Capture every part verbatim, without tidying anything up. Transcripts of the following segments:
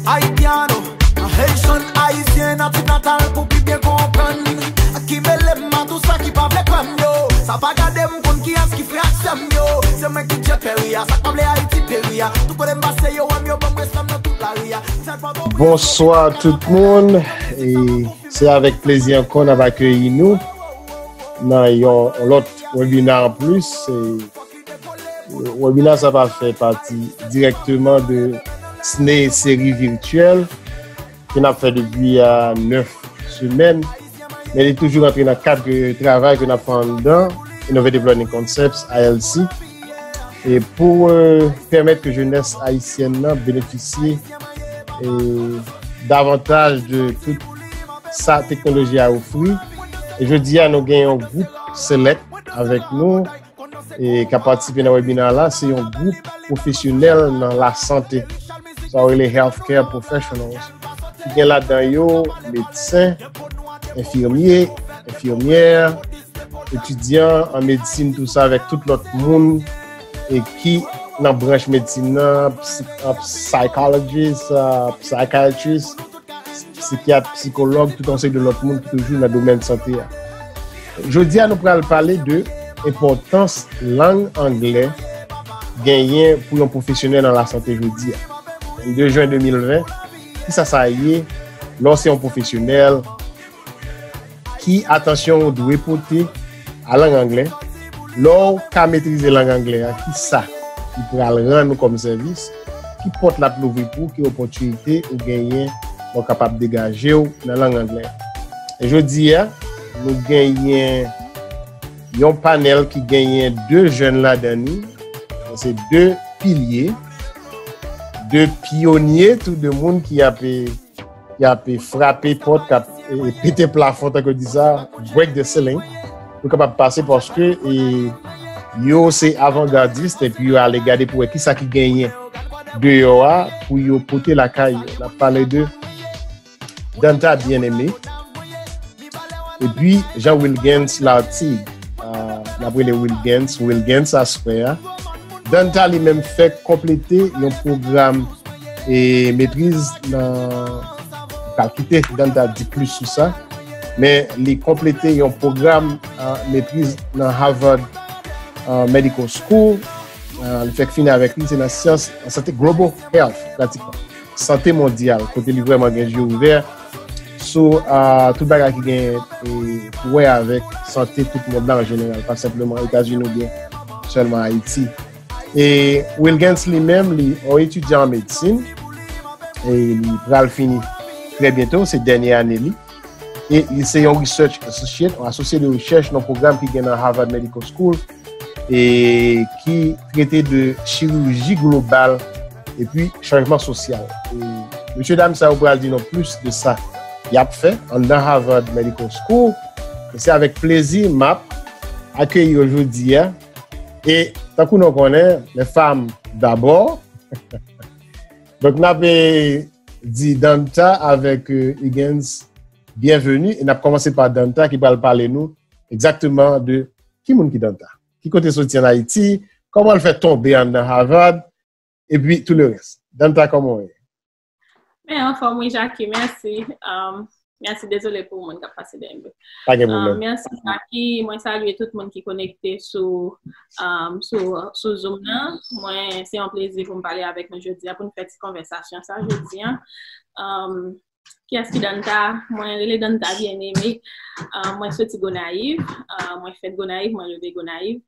Haitiano, Haitian, Ayisyen, natif natal pou pi byen konprann. Ki mele m a tou sa ki pa vle kwè m yo. Sa pa gade m konn kiyès ki frè ak sè m yo. Se mwen ki djè peri a, sa k pa vle Ayiti peri a. Tout kote m pase yo wè m, yo ban m respè m nan tout lari a. Sèl pa bon. Bonswa tout moun. E se avèk plezi ankò n ap akeyi nou nan yon lòt webina anplis. E webina sa pa fè pati dirèkteman de S N E seri virtyèl ke n ap fè depi a nèf semèn, men li toujou rantre nan kad travay ke n ap fè anndan Innovative Learning Concepts, I L C, e pou, euh, pèmèt ke jenès ayisyèn nan benefisye, euh, davantaj de tout sa teknoloji a ofri. E jodi a, nou gen yon gwoup select avèk nou, e k ap patisipe nan webina la, se yon gwoup pwofesyonèl nan lasante. Sa yo rele healthcare professionals. Ki gen ladan yo medsen, enfimye, enfimyè, etidyan an medsin, tou sa, avèk tout lòt moun e ki nan branch medsin nan, psy- psychologist, psychiatrist, sikyat, sikològ, tout yon seri de lòt moun ki toujou nan domèn sante a. Jodi a, nou pral pale de enpòtans lang anglè genyen pou yon pwofesyonèl nan lasante jodi a. Vennde jen de mil ven, kisa sa ye lè w se yon pwofesyonèl, ki atansyon ou dwe pote a lang anglè, lè w ka metrize lang anglè a, kisa li pral rann ou kòm sèvis, ki pòt l ap louvri pou ou, ki opòtinite ou genyen lè w kapab degaje w nan lang anglè. E jodi a, nou genyen yon panèl ki genyen de jèn ladan li, se de pilye, de pyonye, tou de moun ki ap, ki ap frape pòt, k ap, e, pete plafon, tankou di sa, break the ceiling, pou kapab pase, paske, e, yo se avangadis, epi yo ale gade pou wè kisa ki genyen deyò a, pou yo pote lakay yo. N ap pale de Danta Bien-Aimé, epi Jean Wilgens Lartigue, ah, n ap rele Wilgens, Wilgens Asprè a. Danta li menm fèk konplete yon pwogram, e, metriz nan, m pral kite Danta di plis sou sa, men li konplete yon pwogram, ah, metriz nan Harvard, ah, Medical School. Ah, li fèk fini avèk li, se nan syans, nan sante, global health, pratikman. Sante mondyal, kote li vrèman gen je ouvè sou, ah, tout bagay ki gen, e, pou wè avèk sante tout mond la an jeneral, pa senpleman Etazini oubyen sèlman Ayiti. E Wilgens li menm, li yon etidyan an medsin, e li pral fini trè byento, se dènye ane li. E li se yon research associate, yon asosye de rechèch nan pwogram ki gen nan Harvard Medical School, e ki trete de chiriji global epi chanjman sosyal. E mesye dam sa yo pral di nou plis de sa y ap fè anndan Harvard Medical School. E se avèk plezi m ap akeyi yo jodi a. E tankou nou konnen, les femmes d'abord. Donk, n ap, e, di Danta avèk, e, Higgins, byenveni. E n ap kòmanse pa Danta ki pral pale nou egzakteman de ki moun ki Danta, ki kote soti ann Ayiti, kòman l fè tonbe anndan Harvard, epi tout le reste. Danta, kòman w ye? Men anfòm wi, Jacky, mèsi. Um, mèsi, dezole pou moun k ap pase dèyè m yo. Pa gen pwoblèm. Um, mèsi, Jacky. Mwen salye tout moun ki konekte sou, um, sou, sou Zoom nan. Mwen, se yon plezi pou m pale avèk nou jodi a, pou n fè ti konvèsasyon sa jodi a. Um, kiyès ki Danta? Mwen rele Danta Bien-Aimé. Um, mwen soti Gonayiv. Um, mwen fèt Gonayiv, mwen leve Gonayiv.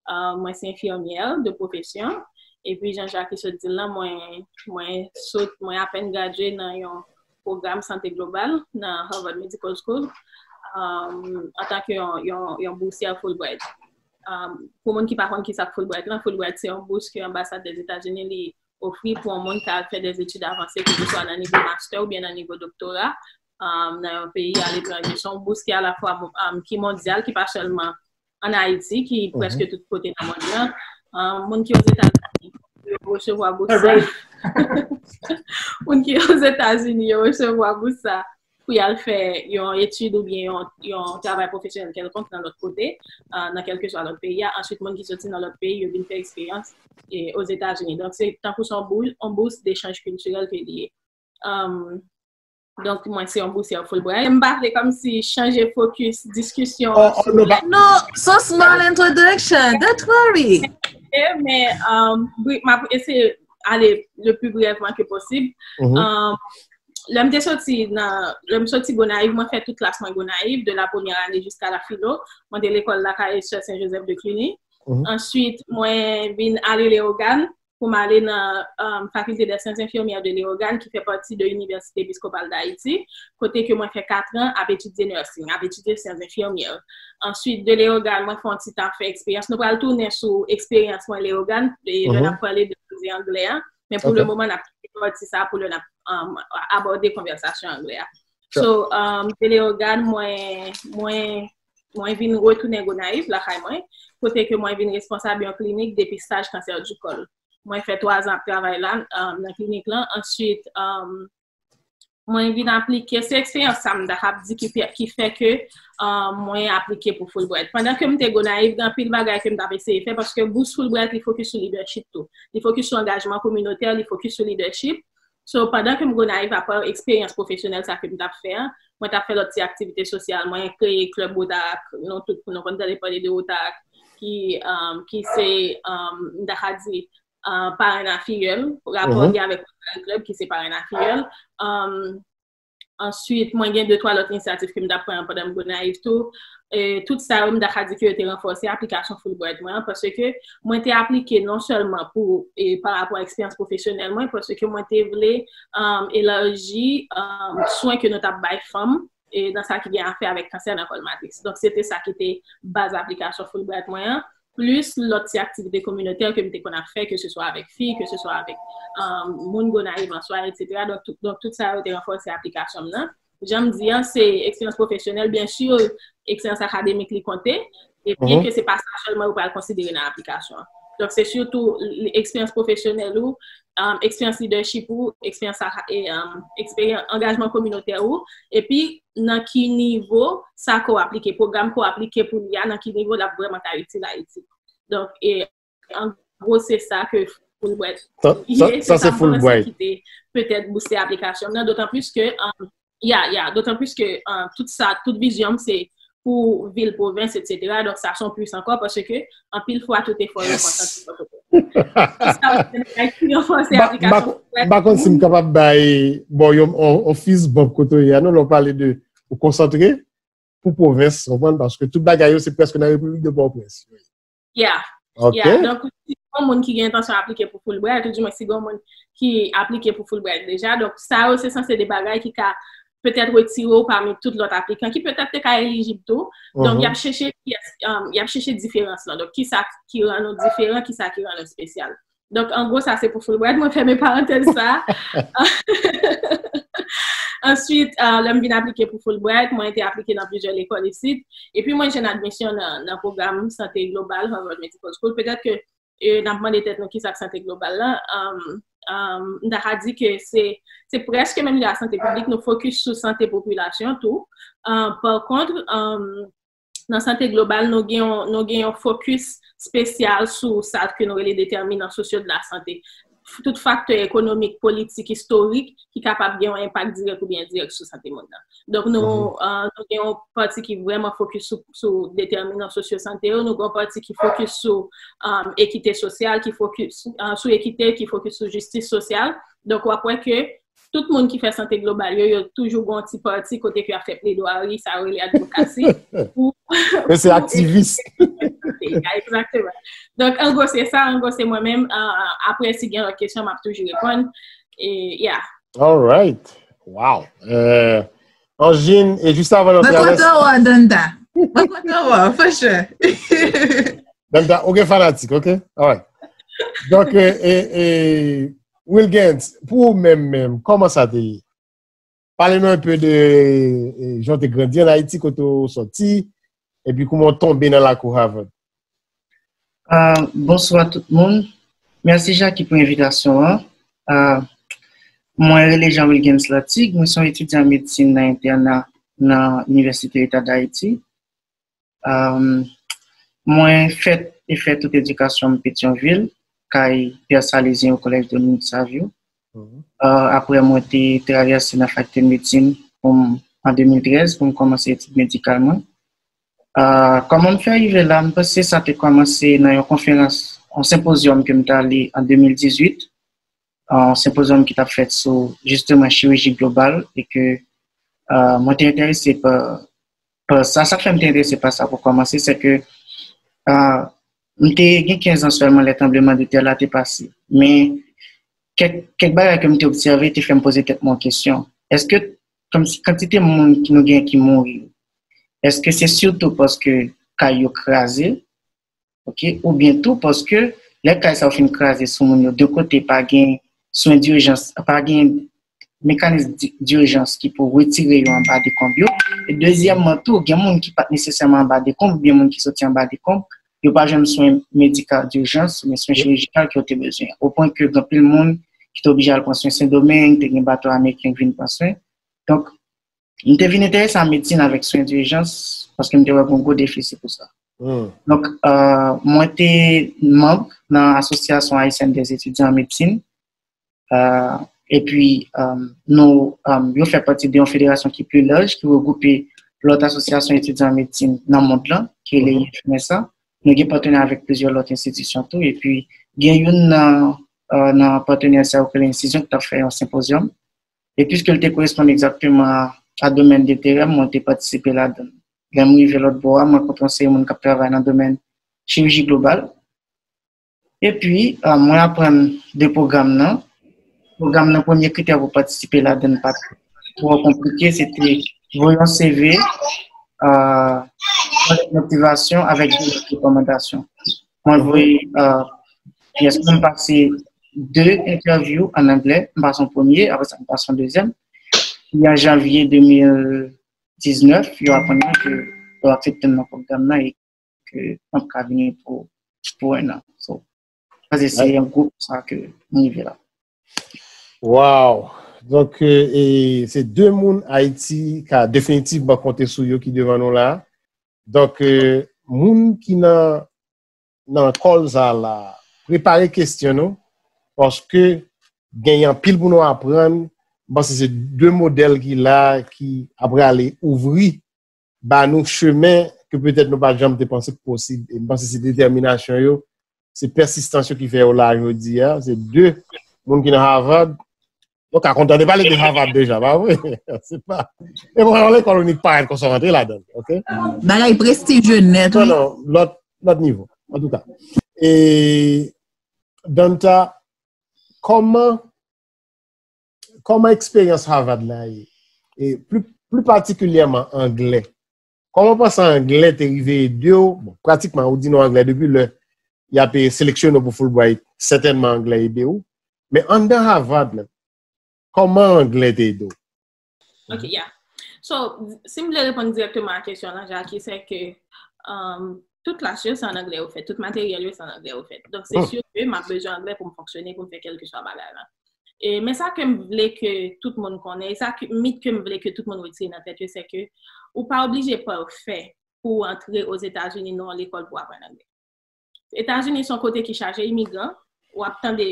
Uh, mwen se enfimyè de pwofesyon. Epi jan Jacky sot di l lan, mwen, mwen sot, mwen apèn gradye nan yon pwogram sante global nan Harvard Medical School, um, antanke yon, yon, yon bousyè Fulbright. Um, pou moun ki pa konn kisa k Fulbright lan, Fulbright se yon bous ke anbasad Dèzetazini li ofri pou yon moun k al fè dèzetid avanse, keseswa nan nivo mastè oubyen nan nivo doktora, um, nan yon peyi aletranje. Se yon bous ki alafwa, um, ki mondyal, ki pa sèlman ann Ayiti, ki prèske tout kote nan mond lan. Um, moun ki Ozetazini, yo resevwa bous sa. Moun ki Ozetazini, yo resevwa bous sa pou y al fè yon etid oubyen yon, yon travay pwofesyonèl kèlkonk nan lòt kote, uh, nan kèlkeswa lòt peyi a. Answit, moun ki soti nan lòt peyi, yo vin fè eksperyans, e, Ozetazini. Donk, se tankou se yon bous, yon bous dechanj kiltirèl ke li ye. Um, donk, mwen se yon bousyè Fulbright. M pa vle kòmsi chanje fokis diskisyon an sou non, pa... No, so small introduction, don't worry. Men, um, m ap eseye ale le plus brièvement que possible. Mm -hmm. Um, lè m te soti nan, lè m soti Gonayiv, mwen fè tout klas mwen Gonayiv, de la première année jusqu'à la philo. Mwen te lekòl lakay Sè Sen Jozèf de Cluny. Mm -hmm. Answit, mwen vin ale Leyogàn pou m ale nan um, Faculté des Sciences Infirmières de Leyogàn, ki fè pati de Université Épiscopale d'Haïti, kote ke mwen fè kat an ap etidye nursing, ap etidye syans enfimyè. Answit, de Leyogàn, mwen fè yon ti tan fè eksperyans. Nou pral tounen sou eksperyans mwen Leyogàn, e lè n ap pale de koze anglè an. Men pou le moman, n ap kite pati sa pou lè n ap um, abòde konvèsasyon anglè a. So, um, de Leyogàn, mwen, mwen, mwen vin retounen Gonayiv, lakay mwen, kote ke mwen vin responsab yon klinik depistaj kansè du kòl. Mwen fè twa zan ap travay la, um, nan klinik lan. Answit, um, mwen vin aplike, se eksperyans sa m ta kab di ki fè, ki fè ke um, mwen aplike pou Fulbright. Pandan ke m te Gonayiv, gen anpil bagay ke m t ap eseye fè, paske bous Fulbright, li fokis sou leadership tou. Li fokis sou angajman kominotè, li fokis sou leadership. So, pandan ke m Gonayiv, apa eksperyans pwofesyonèl sa ke m t ap fè a, mwen t ap fè lòt ti aktivite sosyal. Mwen kreye klèb Otak, nou tout nou konn tande pale de Otak, ki, um, ki se, um, m ta ka di, uh, parenn a fiyèl, rapò gen avèk Rotary Club, ki se parenn a fiyèl. Um, answit, mwen gen de twa lòt inisyativ ke m t ap pran pandan m Gonayiv tou. E, tout sa yo, m ta ka di ke yo te ranfòse aplikasyon Fulbright mwen an, paske mwen te aplike non sèlman pou, e, pa rapò a eksperyans pwofesyonèl mwen, paske mwen te vle, um, elaji, um, swen ke nou t ap bay fanm, e, nan sa ki gen afè avèk kansè nan kòl matris. Donk, se te sa ki te baz aplikasyon Fulbright mwen an, plis lòt ti aktivite kominotè ke m te konn ap fè, ke se swa avèk fi, ke se swa avèk, um, moun Gonayiv an swa, et cetera. Donk, tout, donk, tout sa yo te ranfòse aplikasyon m nan. Jan m di an, se eksperyans pwofesyonèl, byen si, eksperyans akademik li konte, e byen ke se pa sa sèlman yo pral konsidere nan aplikasyon an. Donk, se sitou eksperyans pwofesyonèl ou, um, eksperyans leadership ou, eksperyans, e, um, eksperyans angajman kominotè ou, epi nan ki nivo sa ke w aplike, pwogram ke w aplike pou li a, nan ki nivo l ap vrèman ka itil Ayiti. Donk, e, an gwo, se sa ke Fulbright ye, se sa m panse ki te petèt bouste aplikasyon m nan, dotan plis ke, um, ya, ya, dotan plis ke, um, tout sa, tout vizyon m se pou vil, pwovens, et cetera. Donk, sa se yon plis ankò, paske anpil fwa, tout efò yo konsantre Pòtoprens. Sa, se yon fòs aplikasyon. M pa konn si m kapab bay, bon, yon, yon, yon fist bump kote w ye a, non, lè w pale de, ou konsantre pou pwovens, w konprann, paske tout bagay yo, se prèske nan Repiblik de Pòtoprens. Yeah. Ok. Yeah. Donk, si gon moun ki gen entansyon aplike pou Fulbright, ou di mwen si gon moun ki aplike pou Fulbright deja, donk, sa yo, se sanse de bagay ki ka petèt retire w pami tout lòt aplikan ki petèt te ka elijib tou. Donk, y ap chèche, y ap, um, y ap chèche diferans lan. Donk, kisa ki rann nou diferan, kisa ki rann nou espesyal. Donk, an gwo, sa se pou Fulbright. Mwen fèmen parantèz sa. Answit, uh, lè m vin aplike pou Fulbright, mwen te aplike nan plizyè lekòl isit. Epi mwen jwenn admisyon nan, nan pwogram sante global, Harvard Medical School. Petèt ke e, n ap mande tèt nou kisa k sante global la. Um, um, m ta ka di ke se, se prèske menm jan ak sante piblik, nou fokis sou sante popilasyon tou. Uh, pa kont, um, nan sante global, nou gen yon, nou gen yon fokis espesyal sou sa ke nou rele déterminants sociaux de la santé. Tout faktè ekonomik, politik, istorik ki kapab gen yon enpak dirèk oubyen endirèk sou sante moun nan. Donk, nou, uh, nou gen yon pati ki vrèman fokis sou, sou déterminants sociaux de la santé yo, nou gen yon pati ki fokis sou, um, ekite sosyal, ki fokis, uh, sou ekite, ki fokis sou jistis sosyal. Donk, w ap wè ke tout moun ki fè sante global yo, yo toujou gen yon ti pati kote ke y ap fè pledwari, sa yo rele advokasi, pou, men se pou aktivis. Egzakteman. Donk, an gwo, se sa, an gwo, se mwen menm. Uh, apre, si gen lòt kesyon, m ap toujou reponn. E, yeah. All right. Wow. Euh, Anjin, e jis avan n antre avè... Mwen kontan wè w, Danta. Mwen kontan wè w, for sure. Danta, ou gen fanatik, ok? All right. Donk, e, e, e, Wilgens, pou ou menm, menm, kòman sa te ye? Pale nou enpe de, e, jan w te grandi an Ayiti, kote w sòti, epi kouman w tonbe nan lakou Harvard. Ah, bonswa tout moun. Mèsi, Jacky, pou envitasyon an. Ah, mwen rele Jean Wilgens Latig. Mwen se yon etidyan medsin nan entèna nan Inivèsite Leta Dayiti. Ah, mwen fèt e fè tout edikasyon m Petyonvil, kay Pè Salezyen o Collège Dominique Savio. Euh, apre, mwen te travèse nan fakilte medsin pou m, an de mil trèz pou m kòmanse etid medikal mwen. Euh, kòman m fè rive la? M panse sa te kòmanse nan yon konferans, yon senpozyòm ke m te ale an de mil dizuit, yon senpozyòm ki t ap fèt sou, jisteman, chiriji global, e ke, euh, mwen te enterese pa, pa sa. Sa k fè m te enterese pa sa pou kòmanse, se ke, euh, m te gen kenz an sèlman lè tranbleman de tè la te pase. Men, kèk, kèk bagay ke m te obsève te fè m poze tèt mwen kesyon. Èske, kòmsi, kantite moun ki nou gen ki mouri, èske se sitou paske kay yo kraze, ok, oubyen tou paske lè kay sa yo fin kraze sou moun yo de kote, pa gen swen dijans, pa gen mekanis di- dijans ki pou retire yo anba dekonb yo. E dezyèmman tou, gen moun ki pa t nesesèman anba dekonb, oubyen moun ki soti anba dekonb, yo pa jwenn swen medikal dijans, oubyen swen chirijikal ke yo te bezwen. Opwen ke gen anpil moun ki te oblije al pran swen Sendomeng, te gen bato ameriken ki vin pran swen. Donk, m te vin enterese a medsin avèk swen dijans, paske m te wè gen yon gwo defisi pou sa. Donk, euh, mwen te manm nan Association Haïtienne des Étudiants en Médecine. Euh, epi, euh, nou, euh, yo fè pati de yon federasyon ki pi laj, ki regwoupe lòt asosyasyon etidyan an medsin nan mond lan, ki rele I F M S A. Nou gen patnè avèk plizyè lòt enstitisyon tou, epi gen youn nan, euh, nan patnè sa yo ki rele Ensizyon, ki t ap fè yon senpozyòm. E piske l te koresponn egzakteman a, a domèn denterè m, mwen te patisipe ladan l. Lè m rive lòt bò a, m rankontre yon seri moun k ap travay nan domèn chiriji global. Epi, euh, mwen aprann de pwogram nan. Pwogram nan, premye kritè pou patisipe ladan l pa t twò konplike, se te voye yon C V, euh, yon lèt motivasyon avèk de lèt rekòmandasyon. Mwen voye, euh, pyès mwen, m pase de entèvyou ann anglè, m pase yon premye, apre sa m pase yon dezyèm. Epi an janvye de mil diznèf, yo aprann mwen ke yo aksepte m nan pwogram nan e ke m ap ka vini pou, pou enn an. So, se yon gwo sa ke m rive la. Wow! Donk, e, se de moun Ayiti ka definitivman konte sou yo ki devan nou la. Donk, e, moun ki nan, nan kòl sa la, prepare kesyon nou, paske gen anpil pou nou aprann. M panse se de modèl ki la, ki ap prale ouvri ba nou chemen ke petèt nou pa t janm te panse k posib. E m panse se detèminasyon yo, se pèsistans yo ki fè yo la jodi a. Se de moun ki nan Harvard. Nou ka kontante pale de Harvard deja, pa vre? Se pa. E bon, yon lekòl inik parèt konsa w antre ladan l, ok? Bagay prestijye nèt, wi. Non, non, lòt, lòt nivo, antouka. E, Danta, kòman kòman eksperyans Harvard la ye? E pli, pli patikilyèman anglè. Kòman w panse anglè te rive ede w? Bon, pratikman, ou di nou anglè depi lè y ap seleksyone w pou Fulbright, sètènman anglè ede w. Men anndan Harvard menm, kòman anglè te ede w? Ok, yeah. So, si m vle reponn dirèkteman a kesyon lan, Jackie, se ke um, tout klas yo se an anglè yo fèt, tout materyèl yo se an anglè yo fèt. Donk, se si ke m ap bezwen anglè pou m fonksyone, pou m fè kèlkeswa bagay lan. E, men sa ke m vle ke tout moun konnen, e sa ke, mit ke m vle ke tout moun retire nan tèt yo, se ke ou pa oblije pafè pou w antre Ozetazini nan yon lekòl pou w aprann anglè. Etazini se yon kote ki chaje imigran, w ap tande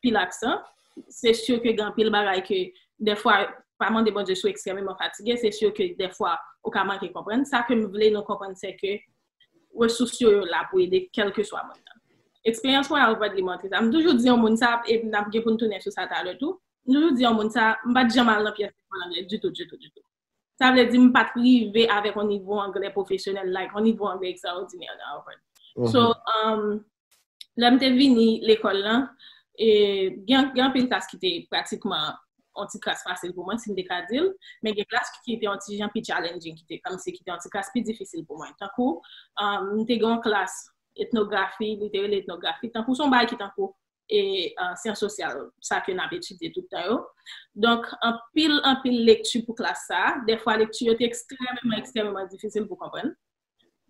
pil aksan, se si ke gen anpil bagay ke dèfwa, pa mande Bondye si w ekstrèmeman fatige, se si ke dèfwa ou ka manke konprann. Sa ke m vle nou konprann se ke resous yo, yo la pou ede kèlkeswa moun nan. Eksperyans mwen Harvard li montre sa. M toujou di yon moun sa, e n ap gen pou n tounen sou sa talè tou. M toujou di yon moun sa, m pa t janm al nan pyès lekòl anglè ditou, ditou, ditou. Sa vle di m pa t rive avèk yon nivo anglè pwofesyonèl, like, yon nivo anglè ekstraòdinè nan Harvard. So, um, lè m te vini lekòl lan, e, gen, gen anpil klas ki te pratikman yon ti klas fasil pou mwen, si m te ka di l, men gen klas ki te yon ti jan pi challenging, ki te kòmsi ki te yon ti klas pi difisil pou mwen. Tankou, um, m te gen yon klas etnografi, li te rele etnografi, tankou se yon bagay ki tankou e uh, syans sosyal, sa ke n ap etidye tout tan yo. Donk, anpil, anpil lekti pou klas sa a. Dèfwa, lekti yo te ekstrèmeman, ekstrèmeman difisil pou konprann.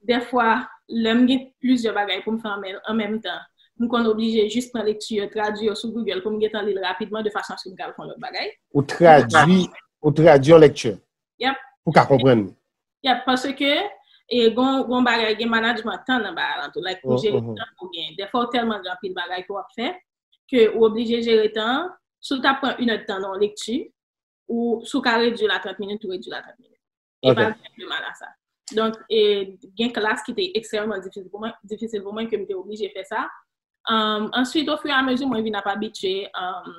Dèfwa, lè m gen plizyè bagay pou m fè an menm tan, m konn oblije jis pran lekti yo, tradui yo sou Google pou m gentan li l rapidman de fason aske m ka al fè yon lòt bagay. Ou tradui, ou tradui yon lekti pou ka konprann li. Yeah, paske e gon gon bagay, gen management tan nan bagay lan tou, like pou jere tan pou gen. Dèfwa ou tèlman gen anpil bagay ke w ap fè ke ou oblije jere tan an, si w ta pran inèdtan nan yon lekti, ou si w ka redui l a trant minit, ou redui l a trant minit. E pa gen de mal a sa. Donk, e, gen klas ki te ekstrèmman difisil pou mwen, difisil pou mwen ke m te oblije fè sa. Um, answit, ofiramizi, mwen vin ap abitye, um,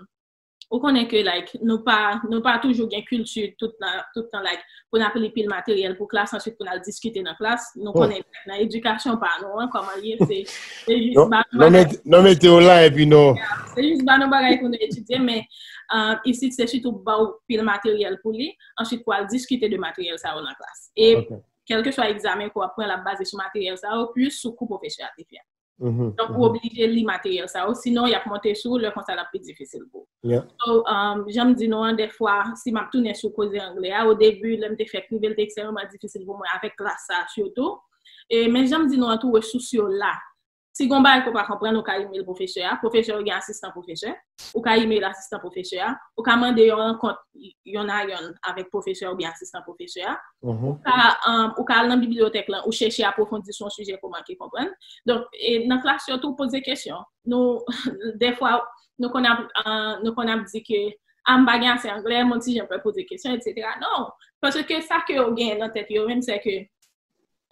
ou konnen ke, like, nou pa, nou pa toujou gen kilti tout tan, tout tan, like, pou n ap li pil materyèl pou klas, answit pou n al diskite nan klas. Nou konnen, like, nan edikasyon pa nou an, kòman l ye, se, se jis ba nou bagay. Non, mete yo la, epi non. Se jis ba nou bagay pou nou etidye, men, uh, isit, se sitou ba w pil materyèl pou li, answit pou al diskite de materyèl sa yo nan klas. E kèlkeswa egzamen ke w ap pran, l ap baze sou materyèl sa yo, plis sou kou pwofesè a te fè. Donk, ou oblije li materyèl sa yo, sinon y ap monte sou ou, lè konsa l ap pi difisil pou ou. So, um, jan m di nou an, dèfwa, si m ap tounen sou koze anglè a, o debi, lè m te fèk rive, l te ekstrèmman difisil pou mwen avèk klas sa a sitou. E, men jan m di nou an tou, resous yo la. Si gon bagay ke w pa konprann, ou ka imèl pwofesè a. Pwofesè yo gen asistan pwofesè. Ou ka imèl asistan pwofesè a. Ou ka mande yon rankont yonn a yonn avèk pwofesè oubyen asistan pwofesè a. Ou ka, um, ou ka al nan bibliyotèk lan, ou chèche apwofondi sou yon sijè ke w manke konprann. Donk, e nan klas yo tou, poze kesyon. Nou, dèfwa, nou konn ap, uh, nou konn ap di ke, a, m pa gen ase anglè, m yon ti jan pè poze kesyon, etsetera. Non, paske sa ke yo gen nan tèt yo menm, se ke,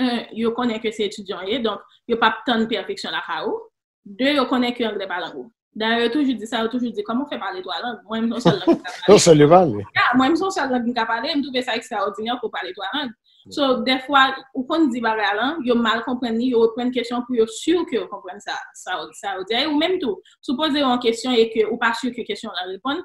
un, yo konnen ke se etidyan w ye, donk, yo p ap tann pèfeksyon lakay ou. De, yo konnen ke anglè pa lang ou. Dayè, yo toujou di sa, yo toujou di, "Kòman w fè pale twa lang?" Mwen menm, se yon sèl lang m ka pale. Yon sèl yo pale. Ya, mwen menm, se yon sèl lang m ka pale, m twouve sa ekstraòdinè ke w pale twa lang. So, dèfwa, ou konn di bagay la, yo mal konprann li, yo reprann kesyon pou yo si ke yo konprann sa, sa, sa yo di a. E ou menm tou, si w poze yo yon kesyon e ke ou pa si ke kesyon la reponn,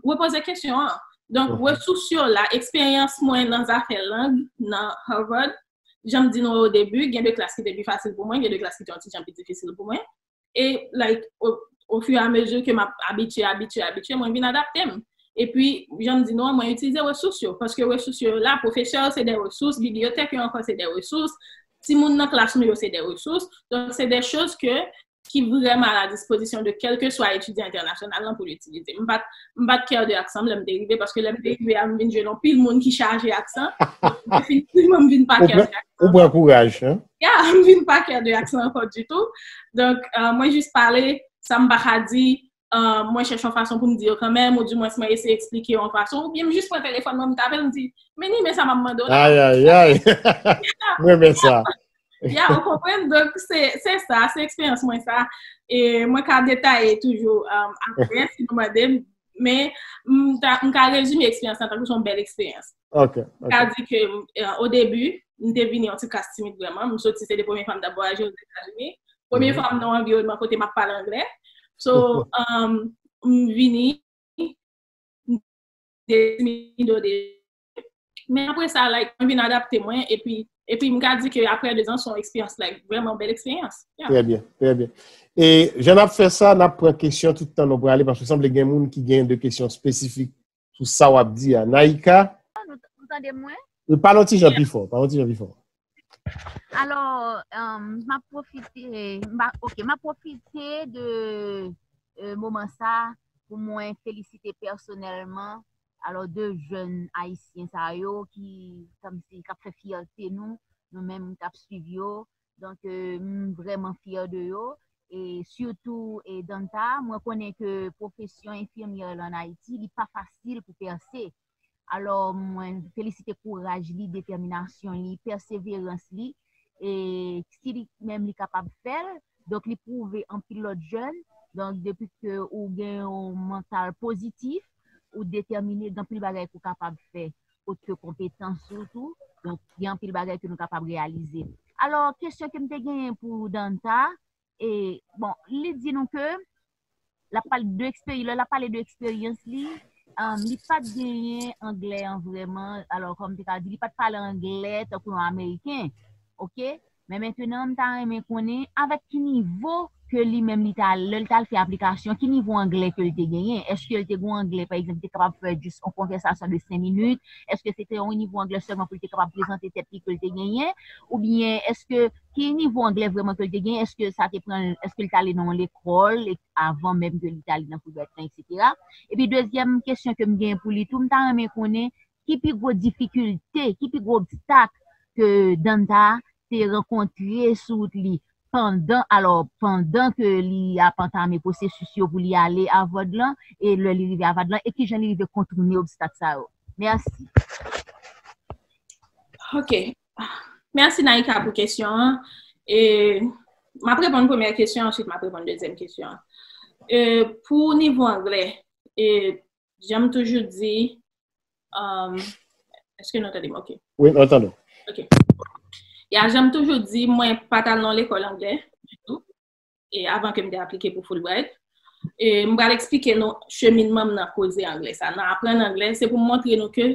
repoze kesyon an. Donk, resous yo la, eksperyans mwen nan zafè lang, nan Harvard, jan m di nou o debi, gen de klas ki te pi fasil pou mwen, gen de klas ki te yon ti jan pi difisil pou mwen. E, like, o, o fur et à mesure ke m ap abitye, abitye, abitye, mwen vin adapte m. Epi, jan m di nou an, mwen itilize resous yo, paske resous yo la, pwofesè yo se de resous, bibliyotèk yo ankò se de resous, timoun nan klas nou yo se de resous, donk se de choz ke, ki vrèman a la dispozisyon de kèlkeswa etidyan entènasyonal lan pou l itilize. M pa t, m pa t kè de aksan m lè m te rive, paske lè m te rive a, m vin jwenn yon pil moun ki chaje aksan. Donk, definitivman, m vin pa kè de aksan. Ou pran kouraj, hein? Ya, m vin pa kè de aksan ankò ditou. Donk, euh, mwen jis pale, sa m pa ka di, euh, mwen chèche yon fason pou m di yo kanmenm, oudimwens mwen eseye eksplike yo yon fason, oubyen m jis pran telefòn mwen, m tape l, m di, "Meni, men sa m ap mande w la." Ay, ay, ay. Mwen renmen sa. Ya, ou konprann? Donk, se, se sa, se eksperyans mwen sa. E mwen ka detaye toujou, um, apre, si nou mande m, men m ta, m ka rezime eksperyans lan tankou se yon bèl eksperyans. Ok, ok. M ka di ke, euh, o debi, m te vini yon ti kras timid vrèman. M soti, se te premye fwa m t ap vwayaje Ozetazini. Premye fwa m nan yon anviwònman kote m ap pale anglè. So, um, m vini, m te timid o debi. Men apre sa, like, mwen vin adapte mwen, epi, epi m ka di ke apre de zan, se yon eksperyans, like, vrèman bèl eksperyans. Yeah. Trè byen, trè byen. E jan n ap fè sa, n ap pran kesyon tout tan nou prale, paske sanble gen moun ki gen de kesyon espesifik sou sa w ap di a. Naïka? Nou, nou tande mwen? Pale yon ti jan pi fò, pale yon ti jan pi fò. Alò, um, m ap pwofite, m pa, ok, m ap pwofite de, euh, moman sa pou mwen felisite pèsonèlman, alò, de jèn ayisyen sa yo ki, kòmsi, k ap fè fyète nou, nou menm k ap swiv yo. Donk, euh, m vrèman fyè de yo. E sitou, e Danta, mwen konnen ke pwofesyon enfimyè la ann Ayiti, li pa fasil pou pèse. Alò, mwen felisite kouraj li, detèminasyon li, pèseverans li. E si li menm li kapab fè l, donk li pwouve anpil lòt jèn. Donk, depi ke ou gen yon mantal pozitif, ou detèmine, gen anpil bagay ke w kapab fè. Kot ke konpetans ou tou, donk, gen anpil bagay ke nou kapab reyalize. Alò, kesyon ke m te genyen pou Danta, e, bon, li di nou ke l ap pale de eksperyans, lè l ap pale de eksperyans li, um, li pa t genyen anglè an vrèman, alò, kòm te ka di, li pa t pale anglè tankou yon Ameriken, ok? Men mentenan, m ta renmen konnen avèk ki nivo ke li menm li ta, lè l t al fè aplikasyon, ki nivo anglè ke l te genyen? Èske l te gen yon anglè, pa egzanp, li te kapab fè jis yon konvèsasyon de senk minit? Èske se te yon nivo anglè sèlman pou l te kapab prezante tèt li ke l te genyen? Oubyen èske ki nivo anglè vrèman ke l te genyen? Èske sa te pran, èske l t ale nan yon lekòl e avan menm ke li t ale nan Fulbright lan, etsetera. Epi dezyèm kesyon ke m gen pou li tou, m ta renmen konnen ki pi gwo difikilte, ki pi gwo obstak ke Danta te rankontre sou wout li, pandan, alò, pandan ke li ap antame pwosesis yo pou li ale Harvard lan, e lè li rive Harvard lan, e kijan li rive kontoune obstak sa yo? Mèsi. Ok. Mèsi Naïka pou kesyon an. E, m ap reponn premyè kesyon, answit m ap reponn dezyèm kesyon an. E, pou nivo anglè, e, jan m toujou di, um, èske nou tande m? Ok. Wi, nou tande. Ok. Ya, jan m toujou di, mwen pa t al nan lekòl anglè ditou. E avan ke m te aplike pou Fulbright. E m pral eksplike nou cheminman m nan koze anglè sa, nan aprann anglè, se pou m montre nou ke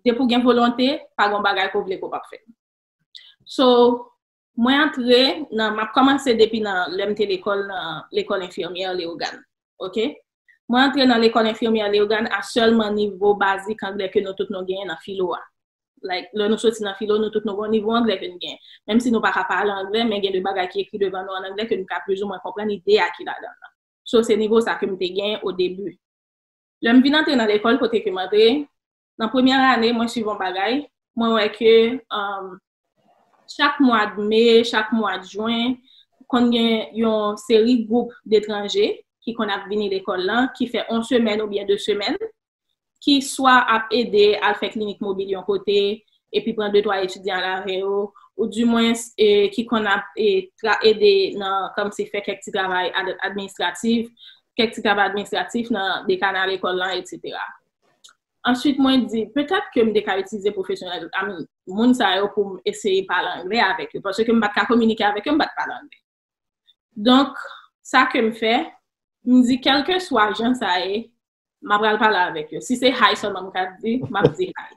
depi w gen volonte, pa gen bagay ke w vle ke w p ap fè. So, mwen antre nan, m ap kòmanse depi nan lè m te lekòl nan lekòl enfimyè Leyogàn. Ok? Mwen antre nan lekòl enfimyè Leyogàn a sèlman nivo bazik anglè ke nou tout nou genyen nan filo a. Like, lè nou soti nan filo, nou tout nou gon nivo anglè ke n gen. Menm si nou pa ka pale anglè, men gen de bagay ki ekri devan nou an anglè ke nou ka plizoumwen konprann ide a ki ladan l lan. So, se nivo sa ke m te gen o debi. Lè m vin antre nan lekòl kote ke m antre, nan premyè ane, mwen swiv yon bagay, mwen wè ke um, chak mwa de me, chak mwa de jen, konn gen yon seri gwoup detranje ki konn ap vini lekòl lan, ki fè yon semèn oubyen de semèn, ki swa ap ede al fè klinik mobil yon kote, epi pran de twa etidyan al avè yo, ou dimwens e, ki konn ap e, tra, ede nan kòmsi fè kèk ti travay ad, administratif, kèk ti travay administratif nan dekana lekòl lan, etsetera. Answit, mwen di, petèt ke m te ka itilize pwofesyonèl, I mean, moun sa yo pou m eseye pale anglè avèk yo, paske m pa t ka kominike avèk yo, m pa t pale anglè. Donk, sa ke m fè, m di, kèlkeswa jan sa ye, m ap pral pale avèk yo. Si se hi sèlman m ka di, m ap di hi.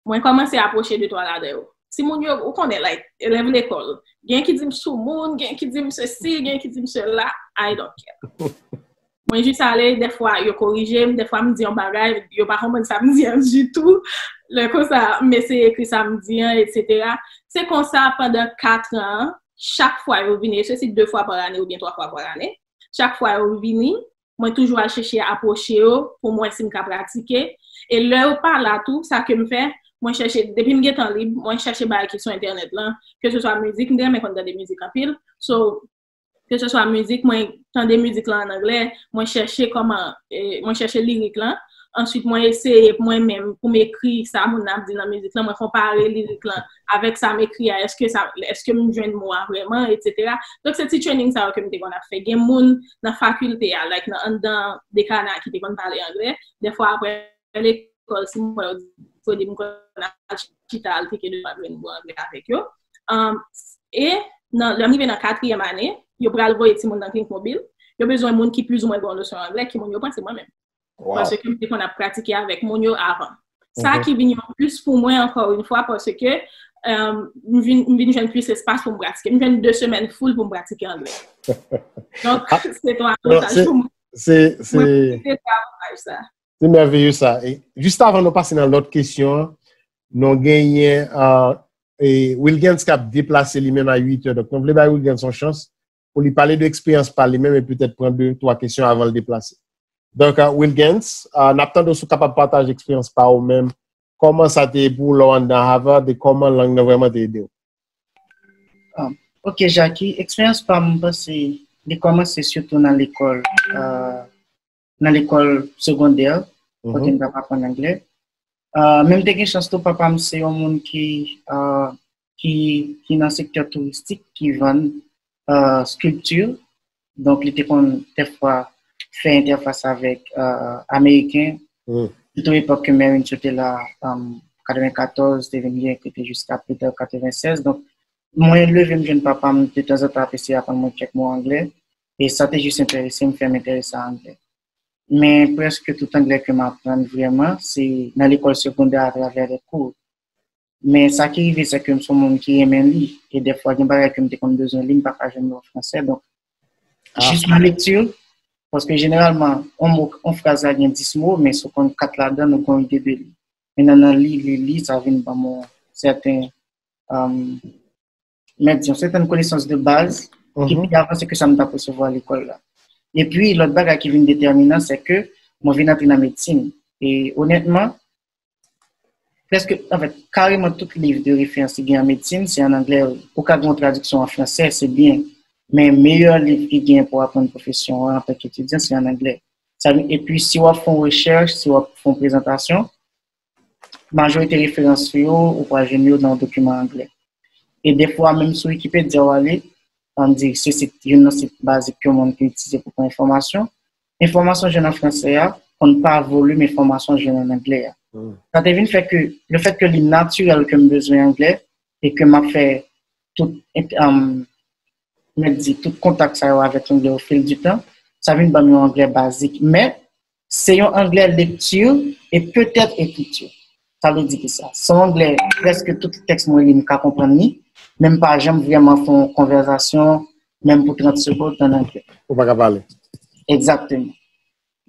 Mwen kòmanse apwoche de twa ladan yo. Timoun yo, ou konnen, like, elèv lekòl. Gen ki di m soumoun, gen ki di m sesi, gen ki di m sela, I don't care. Mwen jis ale, dèfwa yo korije m, dèfwa m di yon bagay, yo pa konprann sa m di an ditou. Lè konsa, m eseye ekri sa m di an, etsetera. Se konsa pandan kat an, chak fwa yo vini, e sesi de fwa pa ane oubyen twa fwa pa ane, chak fwa yo vini, mwen toujou al chèche apwoche yo pou m wè si m ka pratike. E lè yo pa la tou, sa ke m fè, mwen chèche, depi m gentan lib, mwen chèche bagay ki sou entènèt lan, ke se swa mizik, m te renmen konn tande mizik anpil. So, ke se swa mizik, mwen tande mizik lan an anglè, mwen chèche kòman, e, mwen chèche lirik lan, answit mwen eseye mwen menm pou m ekri sa moun nan ap di nan mizik lan, mwen konpare lirik lan avèk sa m ekri a, èske sa, èske m jwenn mo a vrèman, etsetera. Donk se ti training sa yo ke m te konn ap fè. Gen moun nan fakilte a, like nan anndan dekana ki te konn pale anglè, dèfwa apre lekòl, si m wè yo disponib, m konn al chita al teke de twa grenn mo anglè avèk yo. Um, e nan, lè m rive nan katriyèm ane, yo pral voye timoun nan klinik mobil, yo bezwen moun ki plizoumwen gen yon nosyon anglè, ki moun yo pran, se mwen menm. Paske m te konn ap pratike avèk moun yo avan. Sa ki vin yon plis pou mwen, ankò yon fwa, paske um, m vin, m vin jwenn plis espas pou m pratike. M jwenn de semèn full pou m pratike anglè. Donk, se twa avantaj pou mwen. Se, se, se mèveye sa. E, jis avan nou pase nan lòt kesyon an, nou genyen uh, e, Wilgens k ap deplase li menm a uit è. Donk, nou vle bay Wilgens yon chans pou li pale de eksperyans pa li menm e petèt pran de, twa kesyon avan l deplase. Donk, uh, Wilgens, uh, n ap tande w si w kapab pataje eksperyans pa ou menm. Kòman sa te ye pou ou lè w anndan Harvard e kòman lang nan vrèman te ede w? Um, ok, Jackie, eksperyans pa m, m panse li kòmanse sitou nan lekòl, uh, nan lekòl segondè, kote m t ap aprann anglè. Uh, men m te gen chans tou, papa m se yon moun ki, uh, ki, ki nan sektè touristik, ki vann uh, skilpti. Donk, li te konn dèfwa fè entèfas avèk uh, Ameriken. Sitou epòk ke Marines yo te la, um, katrevenkatòz, te vin gen ki te jiska pita katrevennsèz. Donk, mwen leve m jwenn papa m de tanzantan ap eseye aprann mwen kèk mo anglè. E sa te jis enterese m, fè m enterese a anglè. Men prèske tout anglè ke m aprann vrèman, se nan lekòl segondè atravè lè kou. Men sa ki rive, se ke m se yon moun ki renmen li. E dèfwa, gen bagay ke m te konn bezwen li, m pa ka jwenn yo an fransè. Donk, jis nan lekti, paske jeneralman, yon mo, yon fraz la gen dis mo, men si w konn kat ladan l, ou gen yon ide de li. Men nan, nan li, li, li, sa vin ban m yon sèten, um, mèt di, yon sèten konesans de baz ki pi avanse ke sa m t ap resevwa lekòl la. Epi, lòt bagay ki vin detèminan, se ke mwen vin antre nan medsin. E onètman, Prèske, anfèt, kareman tout liv de referans ki gen an medsin, se an anglè. Ou ka gen yon tradiksyon an fransè, se byen. Men meyè liv ki gen pou aprann pwofesyon an antanke etidyan, se an anglè. Sa vin, epi si w ap fè yon rechèch, si w ap fè yon prezantasyon, majorite referans ou yo, ou pral jwenn yo nan yon dokiman anglè. E defwa, menm sou Wikipedia w ale, ann di, se sit, youn nan sit bazik ke moun ka itilize pou pran enfòmasyon. Enfòmasyon jwenn an fransè a, konn pa volim enfòmasyon jwenn an anglè a. Sa te vin fè ke, lefèt ke li natirèl ke m bezwen anglè, e ke m ap fè tout, um, mèt di, tout kontak sa yo avèk anglè au fil du temps, sa vin ban m yon anglè bazik. Men, se yon anglè lekti e petèt ekriti. Sa vle di ki sa? Se yon anglè, prèske tout tèks mwen li, m ka konprann li, men m pa janm vrèman fè yon konvèsasyon, menm pou trant segonn, an anglè. Ou pa ka pale. Egzakteman.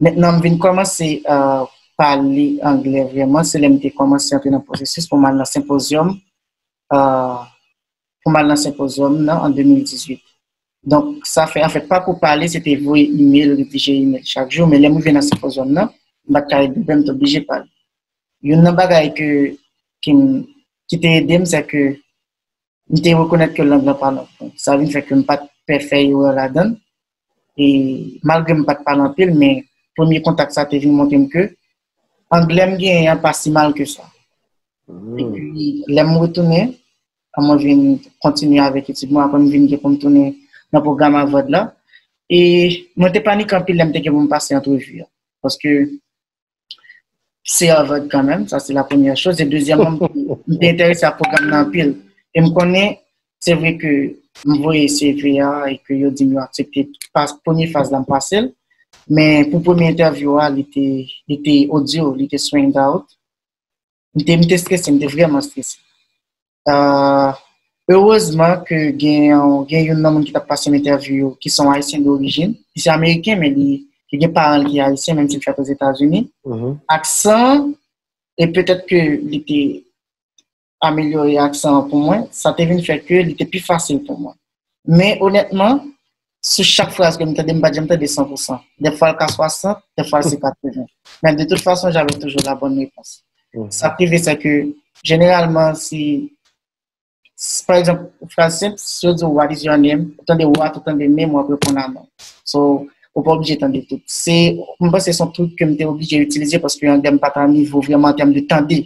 Mentnan, m vin kòmanse, euh, pale anglè vrèman, se lè m te kòmanse antre nan pwosesis pou m al nan senpozyòm, euh, pou m al nan senpozyòm nan an de mil dizuit. Donk, sa fè, anfèt, pakou pale, se te voye imèl, redije imèl chak jou, men lè m rive nan senpozyòm nan, m pa t ka ede, m te oblije pale. Youn nan bagay ke, ki m, ki te ede m, se ke m te rekonèt ke lang lan pa lang mwen. Sa vin fè ke m pa t pè fè erè ladan l. E malgre m pa t pale anpil, men premye kontak sa te vin montre m ke anglè m genyen an pa si mal ke sa. Epi, lè m retounen, mwen vin kontinye avèk etid mwen, apre m vin gen pou m tounen nan pwogram Harvard la. E mwen te panike anpil lè m te gen pou m pase antrevi a. Paske se Harvard kanmenm, sa se la premyè choz. E dezyèmman, m te, m te enterese a pwogram nan anpil. E m konnen, se vre ke m voye C V a e ke yo di m yo aksepte pas, premye faz la m pase l. Men pou premye entèvyou a, li te, li te odyo, li te swagged out. M te, m te strese, m te vrèman strese. Ah, erezman ke gen, gen youn nan moun ki t ap pase m entèvyou yo, ki se yon Ayisyen dorijin. Li se Ameriken, men li, li gen paran l ki Ayisyen, menm si l fèt Ozetazini. Aksan, e petèt ke li te amelyore aksan an pou mwen, sa te vin fè ke li te pi fasil pou mwen. Men onètman, sou chak fraz ke m tande, m pa t janm tande san pou san. Dèfwa l ka swasant, dèfwa l se katreven. Men de toute façon, j'avais toujours la bonne réponse. Sa k rive, se ke jeneralman, si, si, pa egzanp, fraz senp, si yo di w, "What is your name?" Ou tande "what", ou tande "name", w ap reponn "Arnaud". So, ou pa oblije tande tout. Se, m panse se yon trik ke m te oblije itilize paske anglè m pa t a nivo vrèman an tèm de tande.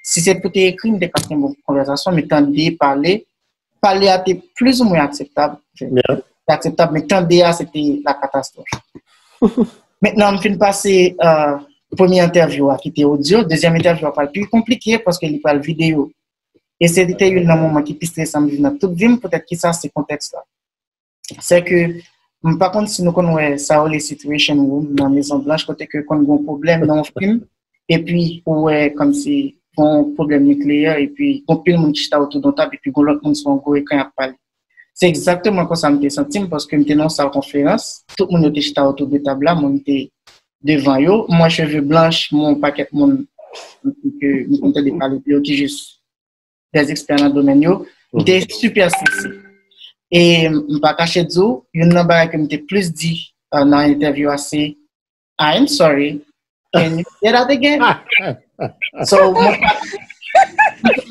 Si se pou te ekri, m te ka fè yon bon konvèsasyon, men tande, pale, pale a te plizoumwen akseptab. Te akseptab, men tande a, se te la katastwòf. Mentnan, m fin pase, euh, premye entèvyou a ki te odyo. Dezyèm entèvyou a pral pi konplike paske li pral videyo. E se te youn nan moman ki pi stresan m viv nan tout vi m, poutèt ki sa, se kontèks la. Se ke, m pa konn si nou konn wè sa yo rele situation room nan Mezon Blanch, kote ke konn gon pwoblèm nan yon fim, epi ou wè kòmsi gon pwoblèm nikleyè, epi gon pil moun ki chita otou d yon tab, epi gon lòt moun sou yon gwo ekran ap pale. Se egzakteman konsa m te santi m, paske m te nan yon sal konferans, tout moun yo te chita otou de tab la, mwen m te devan yo, m wè cheve blanch, m wè yon pakèt moun ke m konn tande pale de yo ki jis dè ekspè nan domèn yo. M te sipè strese. E m pa kache di w, youn nan bagay ke m te plis di, euh, nan entèvyou a, se, "I am sorry. Can you say that again?" So, mwen pa,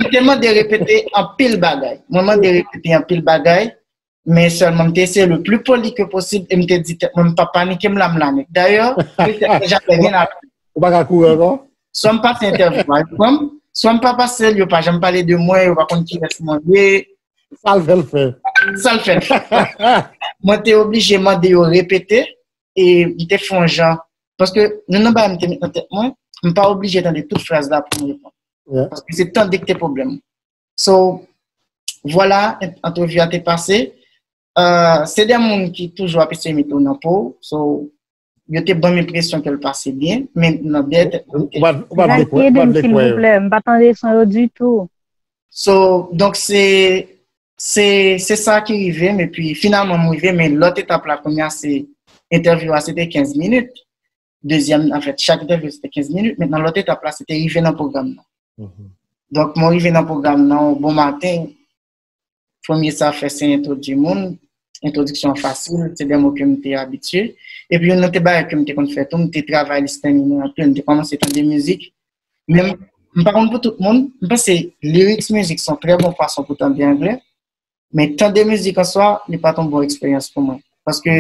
m te mande repete anpil bagay. Mwen mande repete anpil bagay, men sèlman m te eseye le pli poli ke posib e m te di tèt mwen, "M pa panike, m la, m la nèt." Dayè, petèt ke Jafè gen la. Ou pa ka kouri ankò? Swa m pase entèvyou a, yo pran m, swa m pa pase l, yo pa janm pale de mwen, yo pa konn kiyès mwen ye. Sa l fè l fè. Sa l fè l fè. Mwen te oblije mande yo repete, e m te fè yon jan. Paske youn nan bagay m te met nan tèt mwen, m pa oblije tande tout fraz la pou m reponn. Paske se tande ki te pwoblèm. So, vwala, ant-, antrevi a te pase. Euh, se de moun ki toujou ap eseye mete w nan po w. So, yo te ban m enpresyon ke l pase byen, men nan dèyè tèt mwen, m te... Ou pa, ou pa vle kwè, ou pa vle kwè. Ede m, silvouplè, m pa tande son yo ditou. So, donk, se, se, se sa ki rive m, epi finalman, m rive, men lòt etap la, kounye a, se entèvyou a, se te kenz minit. Dezyèm, anfèt, chak entèvyou, se te kenz minit. Mentnan, lòt etap la, se te rive nan pwogram nan. Donk, mwen rive nan pwogram nan, yon bon maten, premye sa fè, se entwodui moun, entwodiksyon an fasil, se de mo ke m te abitye. Epi, youn nan te bagay ke m te konn fè tou, m te travay listening mwen anpil, m te kòmanse tande mizik, menm M pa konn pou tout moun, m panse lyrics mizik se yon trè bon fason pou tande anglè, men tande mizik an swa, li pa t yon bon eksperyans pou mwen. Paske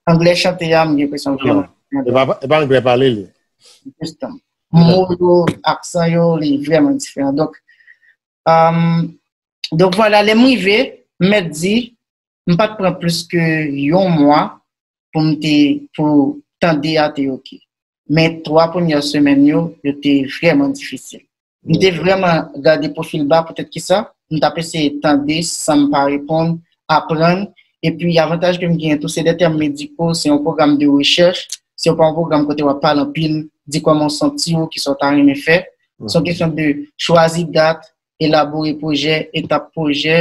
anglè chante a, m gen enpresyon l vrèman diferan. E pa, e pa anglè pale li. Jisteman. Mo yo, aksan yo, li vrèman diferan. Donk, um, donk vwala, lè m rive, m mèt di, m pa t pran plis ke yon mwa pou m te, pou tande a te oke. Men twa premyè semèn yo, yo te vrèman difisil. M te vrèman gade pwofil ba, poutèt ki sa, m t ap eseye tande san m pa reponn, aprann, epi avantaj ke m genyen tou, se de tèm mediko, se yon pwogram de rechèch, se pa yon pwogram kote w ap pale anpil, di kòman w santi w, kisa w ta renmen fè. Se yon kesyon de chwazi dat, elabore pwojè, etap pwojè,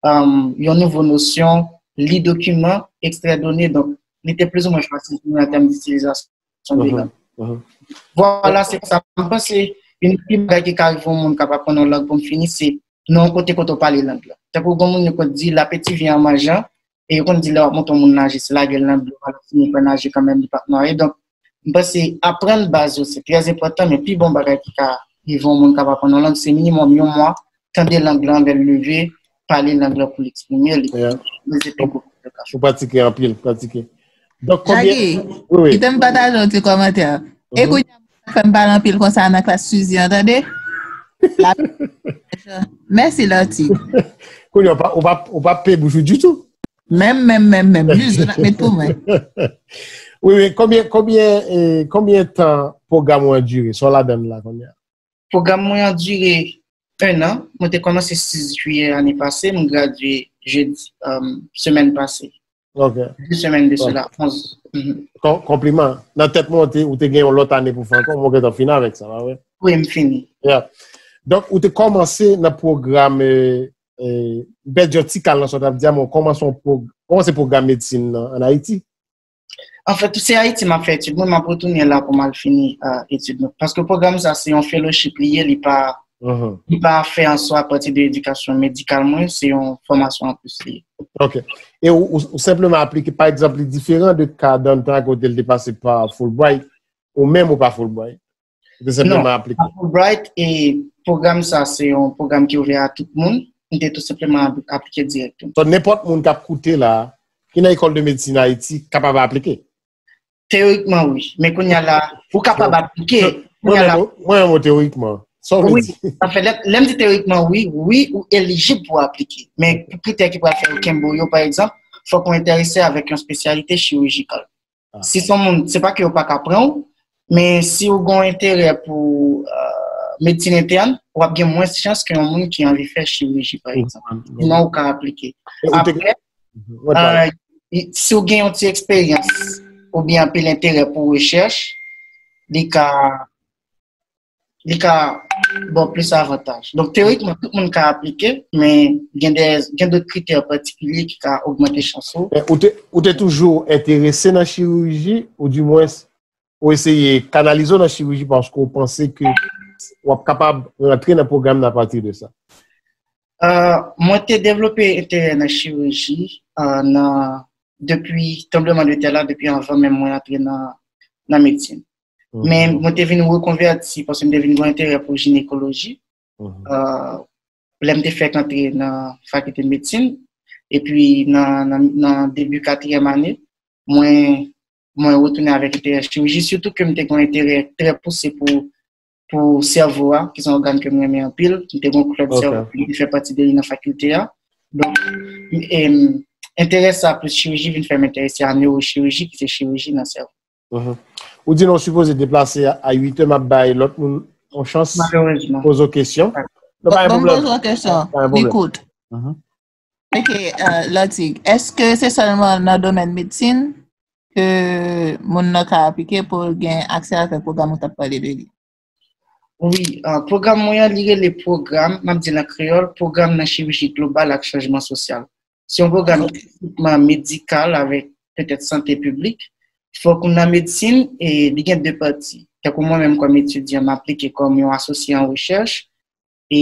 um, yon nouvo nosyon, li dokiman, ekstrè done. Donk, li te plizoumwen fasil pou mwen an tèm ditilizasyon de lang. Vwala, se sa. M panse, youn nan pi bagay ki ka rive yon moun k ap aprann yon lang pou m fini, se nan yon kote kote w pale lang lan. Tankou gen moun yo konn di, lapeti vyen an manjan, e yo konn di lè w ap montre yon moun naje, se lage l nan dlo a, l ap fini pa naje kanmenm, li p ap nwaye. Donk, m panse aprann baz yo, se trè enpòtan, men pi bon bagay ki ka rive yon moun k ap aprann yon lang, se minimòm yon mwa, tande lang lan lè l leve, pale lang lan pou l eksprime li. Mezite gwo kote ka fè. Ou pratike anpil, pratike. Donk, konbyen... Jackie, kite m pataje yon ti kòmantè. E kounye a, fè m pale anpil konsa nan klas Suzy an, tande? Mèsi, Lòti. Kounye a, ou pa, ou pa, ou pa pe bouch ou ditou. Menm, menm, menm, menm. Jis zòn ap met pou mwen. Wi, wi, konbyen, konbyen, eh, konbyen tan pwogram ou an dire? Sa w ladan l la kounye a? Pwogram mwen an dire en an. Mwen te kòmanse sis jiyè ane pase, mwen gradye jedi, um, semèn pase. Ok. De semèn de sela, onz. Mhm. Kon-, konpliman. Nan tèt mwen, ou te, ou te gen yon lòt ane pou fè ankò, mwen gentan fini avèk sa, pa vre? Wi, m fini. Yeah. Donk, ou te kòmanse nan pwogram, eh, eh, m pèdi yon ti kal nan sa w t ap di a, men ou kòmanse yon pwog-, kòmanse pwogram medsin nan ann Ayiti? Anfèt, se Ayiti m ap fè etid mwen, m ap retounen la pou m al fini, euh, etid mwen. Paske pwogram sa, se yon fellowship li ye, li pa, li pa fè an swa pati de edikasyon medikal mwen, se yon fòmasyon anplis li ye. Ok. E ou, ou, ou senpleman aplike, pa egzanp, li diferan de ka Dantan kote l te pase pa Fulbright, ou menm ou pa Fulbright? Ou te senpleman aplike? Non, pa Fulbright, e pwogram sa, se yon pwogram ki ouvè a tout moun. M te tou senpleman apl-, aplike dirèkteman. So, nenpòt moun k ap koute la, ki nan École de Médecine Haïti, kapab aplike? Teyorikman, wi. Men kounye a la, ou kapab aplike. Mwen menm, mwen menm, teyorikman. Sa w vle di? Wi, sa fè lè, lè m di teyorikman, wi, wi, ou elijib pou aplike. Men pou kritè ki pral fè yo kenbe w yo, pa egzanp, fòk ou enterese avèk yon espesyalite chirijikal. Si se yon moun, se pa ke yo pa ka pran w, men si ou gen yon enterè pou, euh, medsin entèn, w ap gen mwens chans ke yon moun ki anvi fè chiriji, pa egzanp. Sinon, ou ka aplike. Apre, euh, si ou gen yon ti eksperyans oubyen anpil enterè pou rechèch, li ka li ka ba w plis avantaj. Donk, teyorikman, tout moun ka aplike, men gen de, gen dòt kritè patikilye ki ka ogmante chans ou. Men ou te, ou te toujou enterese nan chiriji, ou dimwens, ou eseye kanalize w nan chiriji paske ou panse ke w ap kapab rantre nan pwogram nan apati de sa? Euh, mwen te devlope enterè nan chiriji, euh, nan, depi tranbleman de tè la, depi anvan menm mwen antre nan, nan medsin. Men mwen te vin rekonvèti paske m te vin gen enterè pou jinekoloji. Euh, lè m te fèk antre nan fakilte medsin, epi nan, nan, nan debi katriyèm ane, mwen, mwen retounen avèk enterè chiriji, sitou ke m te gen enterè trè pouse pou, pou sèvo a, ki se yon ògàn ke m renmen anpil. M te gen yon klèb sèvo, m te fè pati de li nan fakilte a. Donk, em, enterè sa pou chiriji vin fè m enterese a newochiriji, ki se chiriji nan sèvo. Ou di nou sipoze deplase a uit è, m ap bay lòt moun yon chans poze w kesyon. Bon, poze w kesyon. Li kout. Ok, euh, Lòti, èske se sèlman nan domèn medsin ke moun nan ka aplike pou l gen aksè avèk pwogram ou t ap pale de li? Wi, euh, pwogram mwen an, li rele pwogram, m ap di l an kreyòl, pwogram nan chiriji global ak chanjman sosyal. Se yon pwogram ki estritman medikal avèk petèt sante piblik. Fòk ou nan medsin e li gen de pati. Tankou mwen menm kòm etidyan, m aplike kòm yon asosye an rechèch. E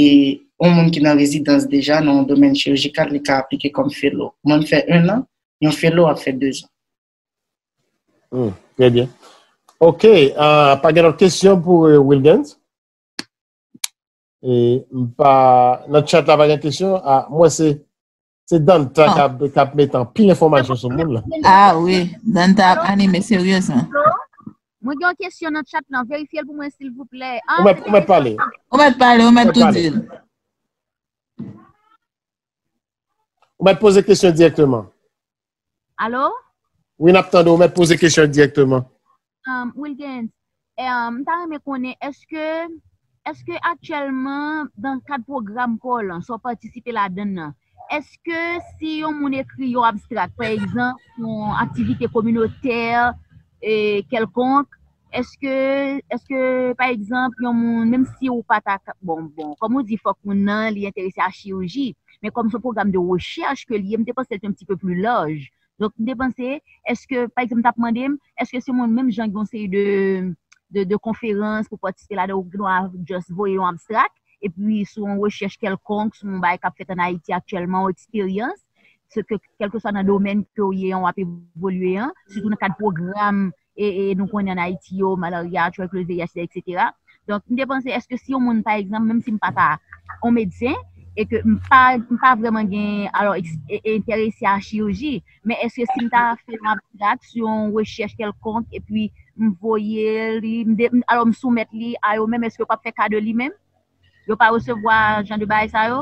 yon moun ki nan rezidans deja nan yon domèn chirijikal, li ka aplike kòm fellow. Mwen, m fè en an, yon fellow ap fè de zan. Hmm, trè byen. Ok, euh, pa gen lòt kesyon pou, euh, Wilgens? E m pa, nan chat la pa gen kesyon. Ah, mwen se, se Danta k ap, k ap met anpil enfòmasyon sou moun la. Ah wi, Danta ap anime seryezman. Mwen gen yon kesyon nan chat lan, verifye l pou mwen silvouplè. Ou mèt, ou mèt pale. Ou mèt pale, ou mèt tou di l. Ou mèt poze kesyon dirèkteman. Alo? Wi, n ap tande, ou mèt poze kesyon dirèkteman. Um, Wilgens, um, m ta renmen konnen, èske, èske aktyèlman, nan kad pwogram pa w lan, sa w patisipe ladan l nan, èske si yon moun ekri yon abstrak, pa egzanp, yon aktivite kominotè, e, kèlkonk, èske, èske, pa egzanp, yon moun, menm si ou pa ta, bon, bon, kòm ou di, fòk moun nan, li enterese a chiriji, men kòm se yon pwogram de rechèch ke li ye, m te panse l te yon ti pe pli laj. Donk, m te panse, èske, pa egzanp, m t ap mande m, èske se moun menm jan gen yon seri de, de, de konferans pou patisipe ladan, ou gendwa just voye yon abstrak, epi sou yon rechèch kèlkonk, sou yon bagay k ap fèt ann Ayiti aktyèlman, yon eksperyans, se ke, kèlkeswa nan domèn ke w ye an, w ap evolye an, sitou nan kad pwogram, e, e nou konnen ann Ayiti yo, malarya, tuberculose, V I H, sida, etsetera. Donk, m te panse, èske si yon moun, pa egzanp, menm si m pa ta yon medsen, e ke m pa, m pa vrèman gen, alò, eks- e- e enterese a chiriji, men èske si m ta fè yon abstrak sou yon rechèch kèlkonk, epi m voye li, m de- m- alò, m soumèt li a yo menm, èske yo p ap fè ka de li menm? Yo pa resevwa jan de bagay sa yo?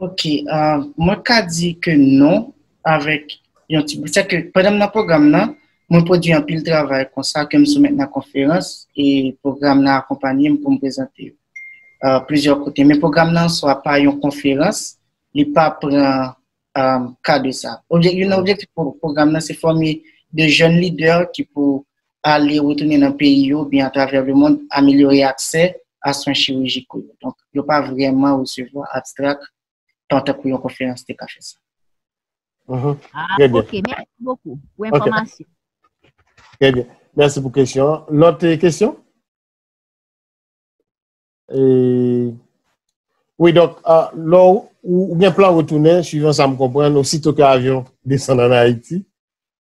Ok, ah, mwen ka di ke non, avèk yon ti bout. Se ke pandan m nan pwogram nan, mwen pwodui anpil travay konsa ke m soumèt nan konferans, e pwogram nan akonpanye m pou m prezante yo, ah, plizyè kote. Men pwogram nan an swa pa yon konferans, li pa pran, ah, ka de sa. Objek- youn nan objektif pou pwogram nan, se fòme de jèn lidè ki pou ale retounen nan peyi yo, oubyen atravè lemonn, amelyore aksè a swen chirijikal yo. Donk, yo pa vrèman resevwa abstrak, tankou yon konferans te ka fè sa. Mhm. Ah, Trè byen. Ok, mèsi bokou pou enfòmasyon. Trè byen. Mèsi pou kesyon an. Lòt, eh, kesyon? E, wi, donk, ah, lè w, ou, ou gen plan retounen, suivan sa m konprann, osito ke avyon desann ann Ayiti.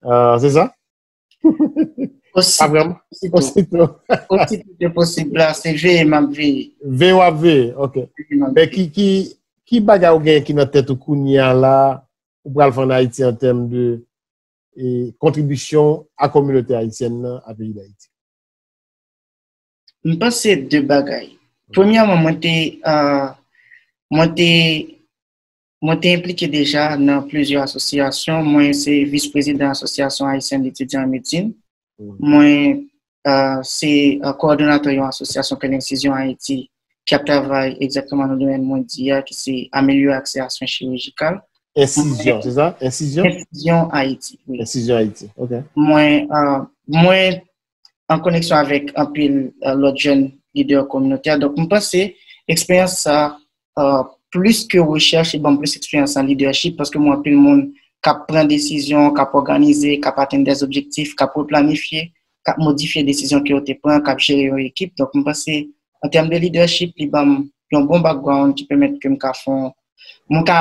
Ah, se sa? Osi- Pa vrèman? Osito, Osito. Osito ke posib la, se veye m ap veye. Veye w ap veye, ok. Veye m ap Men veye. ki, ki, ki bagay ou gen ki nan tèt ou kounye a la, ou pral fè ann Ayiti an tèm de, e, kontribisyon a kominote ayisyèn nan a peyi Dayiti? M panse de bagay. Premyèman, mwen te, ah, mwen te, mwen te enplike deja nan plizyè asosyasyon. Mwen se vis prezidan Asosyasyon Ayisyèn Etidyan an Medsin. Mwen, ah, se, ah, kowòdonatè yon asosyasyon ki rele Ensizyon Ayiti, ki ap travay egzakteman nan domèn mwen di a, ki se amelyore aksè a swen chirijikal. Ensizyon, se sa? Ensizyon? Ensizyon Ayiti, wi. Ensizyon Ayiti, ok. Mwen, ah, mwen an koneksyon avèk anpil, ah, lòt jèn lidè kominotè. Donk, mwen panse eksperyans sa, ah, plis ke rechèch, li ban m plis eksperyans an lidèchip, paske mwen anpil moun k ap pran desizyon, k ap òganize, k ap atenn dè objektif, k ap replanifye, k ap modifye desizyon ke yo te pran, k ap jere yon ekip. Donk, mwen panse, an tèm de lidèchip, li ban m yon bon background ki pèmèt ke m ka fè yon, mwen ka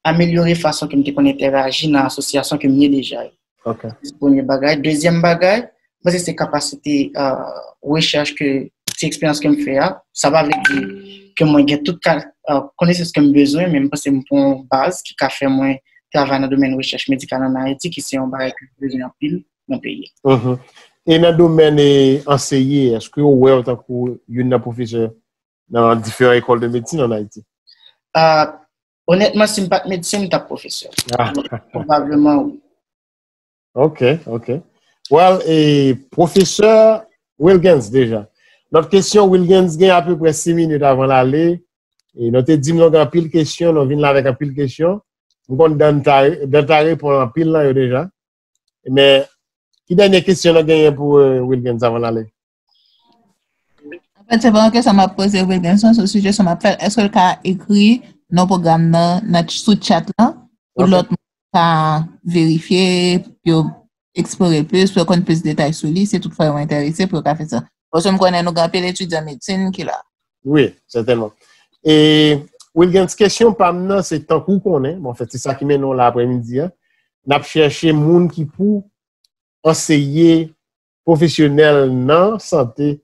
amelyore fason ke m te konn entèraji nan asosyasyon ke m ye deja yo. Ok. Se premye bagay. Dezyèm bagay, mwen se, se kapasite, ah, rechèch ke, ti eksperyans ke m fè a. Sa pa vle di ke mwen gen tout ka, ah, konesans ke m bezwen, men m panse m pran yon baz ki ka fè mwen travay nan domèn rechèch medikal ann Ayiti, ki se yon bagay ke m bezwen anpil nan peyi a. Mhm. E nan domèn, e, anseye, èske ou wè w tankou youn nan pwofesè nan diferan ekòl de medsin ann Ayiti? Ah, onètman, si m pa t medsen, m t ap pwofesè. Ah. Pwobableman, wi. Ok, ok. Well, e, pwofesè Wilgens deja. Lòt kesyon, Wilgens gen apeprè sis minit avan l ale. E nou te di m nou gen anpil kesyon, nou vin la avèk anpil kesyon. M konn Danta, Danta reponn anpil nan yo deja. Men, ki dènye kesyon nou genyen pou, eh, Wilgens avan n ale? Anfèt, se pa yon kesyon m ap poze Wilgens, se yon sijèsyon m ap fè. Èske l ka ekri non pwogram nan, nan, sou chat lan, pou Ok. lòt moun ka verifye, pou yo eksplore plis, pou yo konn plis detay sou li, si toutfwa yo enterese, pou yo ka fè sa? Paske m konnen nou gen anpil etidyan medsin ki la. Wi, sètènman. E Wilgens, kesyon pa m nan, se tankou w konnen, bon, anfèt, se sa ki mennen w la aprèmidi a, n ap chèche moun ki pou anseye pwofesyonèl nan sante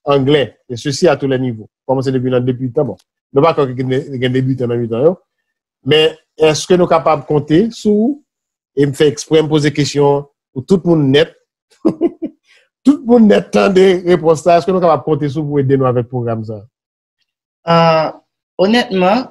anglè, e sesi a tou lè nivo. Kòmanse depi nan debitan, bon, Nou pa kwè ke gen, gen debitan nan mitan yo. Men, èske nou kapab konte sou ou? E m fè eksprè, m poze kesyon pou tout moun nèt. Tout moun nèt tande repons la. Èske nou kapab konte sou ou pou ede nou avèk pwogram sa? Uh, Onètman,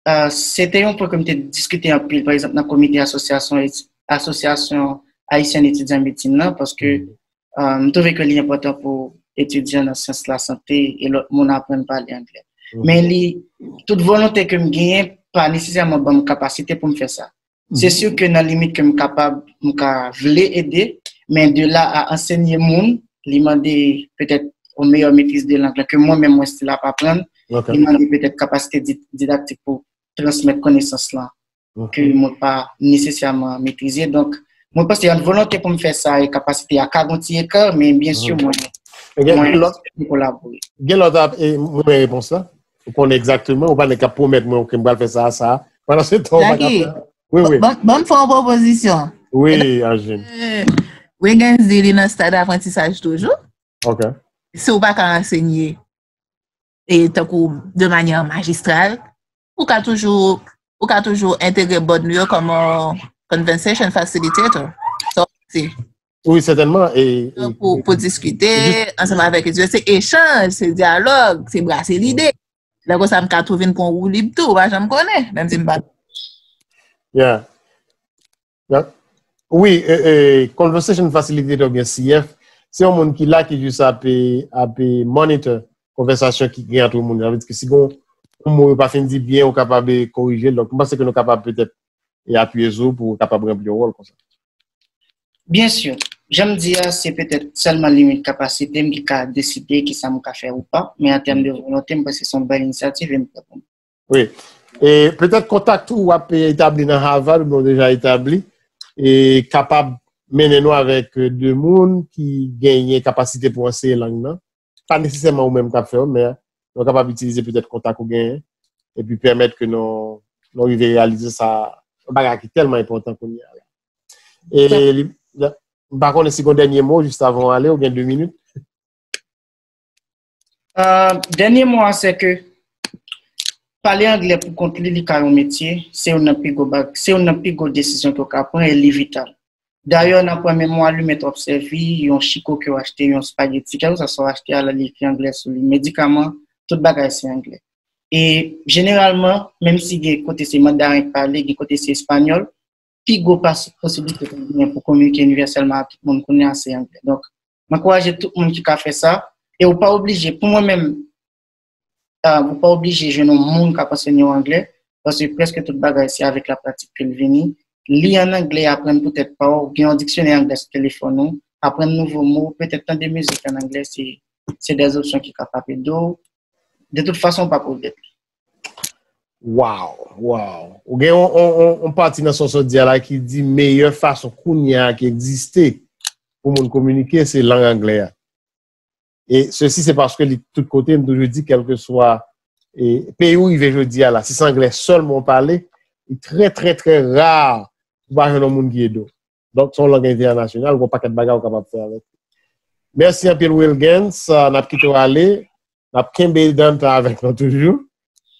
uh, se te yon pwen ke m te diskite anpil, pa egzanp, nan komite asosyasyon, asosyasyon ayisyèn etidyan medsin nan, paske uh, m twouve ke li enpòtan pou etidyan nan syans lasante e lòt moun aprann pale anglè. Men li, tout volonte ke m genyen pa nesesèman ban m kapasite pou m fè sa. Se si ke nan limit ke m kapab, m ka vle ede, men de la a ansenye moun, li mande petèt yon meyè metriz de lang lan ke mwen menm mwen still ap aprann, li mande petèt kapasite di- didaktik pou transmèt konesans lan ke mwen pa nesesèman metrize. Donk, mwen panse yon volonte pou m fè sa e kapasite a ka gon ti eka, men byen si mwen, Gen mwen lòt, kolabore. Gen lòt ap, e, mwen repons la. Ou konnen egzakteman, ou pa nèg k ap pwomèt mwen ke m pral fè sa, sa. Pandan se tan, ou pa ka Jackie, fè. Wi, wi. Ban ban m fè yon pwopozisyon. Wi, Anjin. Eh, Wiggins di li nan stad aprantisaj toujou. Ok. Si w pa ka ansenye e tankou de manyè majistral, ou ka toujou ou ka toujou entegre board nou yo kòman conversation facilitator. Sa w panse? Wi, sètènman. E, e, Pou, pou diskite ansanm avèk etidyan, se echanj, se dyalòg, se brase lide. Lè konsa m ka tou vin pran woulib tou, ou pa janm konnen, menm si m pa. Yeah. Yeah. Wi, e, e, conversation facilitator oubyen C F, se yon moun ki la ki jis ap, ap monitor konvèsasyon ki gen ant moun. Sa vle di ke si gon yon mo yo pa fin di byen, ou kapab korije l. Donk, m panse ke nou kapab petèt e apiye sou ou pou ou kapab ranpli yon wòl konsa. Byen si, jan m di a, se petèt sèlman limit kapasite m ki ka deside kisa m ka fè ou pa, men an tèm de volonte, m panse se yon bèl inisyativ e m prè pou m. Wi. E petèt kontak tou w ap etabli nan Harvard, oubyen w deja etabli, e kapab mennen nou avèk de moun ki genyen kapasite pou anseye lang nan. Pa nesesèman ou menm k ap fè yo, men nou kapab itilize petèt kontak ou genyen, epi pèmèt ke nou, nou rive reyalize sa, yon bagay ki tèlman enpòtan kounye a la. E li, m pa konnen si gon dènye mo, jis avan w ale, ou gen de minit. Uh, dènye mo a, se ke pale anglè pou kont li, li ka yon metye, se youn nan pi gwo bag, se youn nan pi gwo desizyon ke w ka pran e li vital. Dayè, nan premye mwa li, mèt w ap sèvi yon chiko ke w achte, yon spageti, kèlkeswa sa w achte a, la li ekri anglè sou li. Medikaman, tout bagay se anglè. E jeneralman, menm si gen kote se mandaren k pale, gen kote se espanyòl, pi gwo pas posiblite ke w genyen pou kominike inivèsèlman ak tout moun kounye a se anglè. Donk, m ankouraje tout moun ki ka fè sa, e ou pa oblije, pou mwen menm, uh, ou pa oblije jwenn yon moun k ap ansenye w anglè, paske prèske tout bagay se avèk lapratik ke l vini. Li an anglè, aprann pou tèt pa w, gen yon diksyonè anglè sou telefòn ou, aprann nouvo mo, petèt tande mizik an anglè, se, se de opsyon ki kapab ede w. De tout fason, w p ap regrèt li. Wow, wow. Ou gen yon, yon, yon, yon pati nan sa w sot di a la ki di meyè fason kounye a ki egziste pou moun kominike, se lang anglè a. E sesi se paske li tout kote, m toujou di, kèlkeswa e, peyi ou rive jodi a la, si se anglè sèlman w pale, li trè, trè, trè ra pou w pa jwenn yon moun ki ede w. Donk, se yon lang entènasyonal, gen yon pakèt bagay ou kapab fè avèk li. Mèsi anpil, Wilgens. N ap kite w ale. N ap kenbe Danta avèk nou toujou.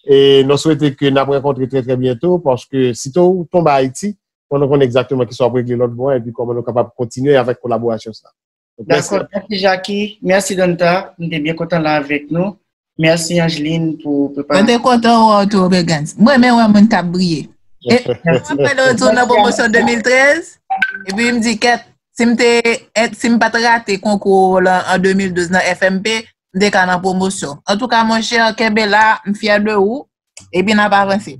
E nou swete ke n ap rankontre trè, trè byento, paske sito ou tonbe Ayiti, pou nou konnen egzakteman kisa w ap regle lòt bò a, epi kòman nou kapab kontinye avèk kolaborasyon sa a. Donk, mèsi. Dakò, mèsi Jackie, mèsi Danta, m te byen kontan la avèk nou. Mèsi Angeline pou preparasyon. Mwen te kontan wè w tou, Wilgens. Mwen renmen wè moun k ap briye. E mwen pale w tou nan pwomosyon de mil trèz, epi m di kèt, si m te, si m pa t rate konkou lan an de mil douz nan F M P, m te ka nan pwomosyon. Antouka, monchè, kenbe la, m fyè de ou, epi n ap avanse.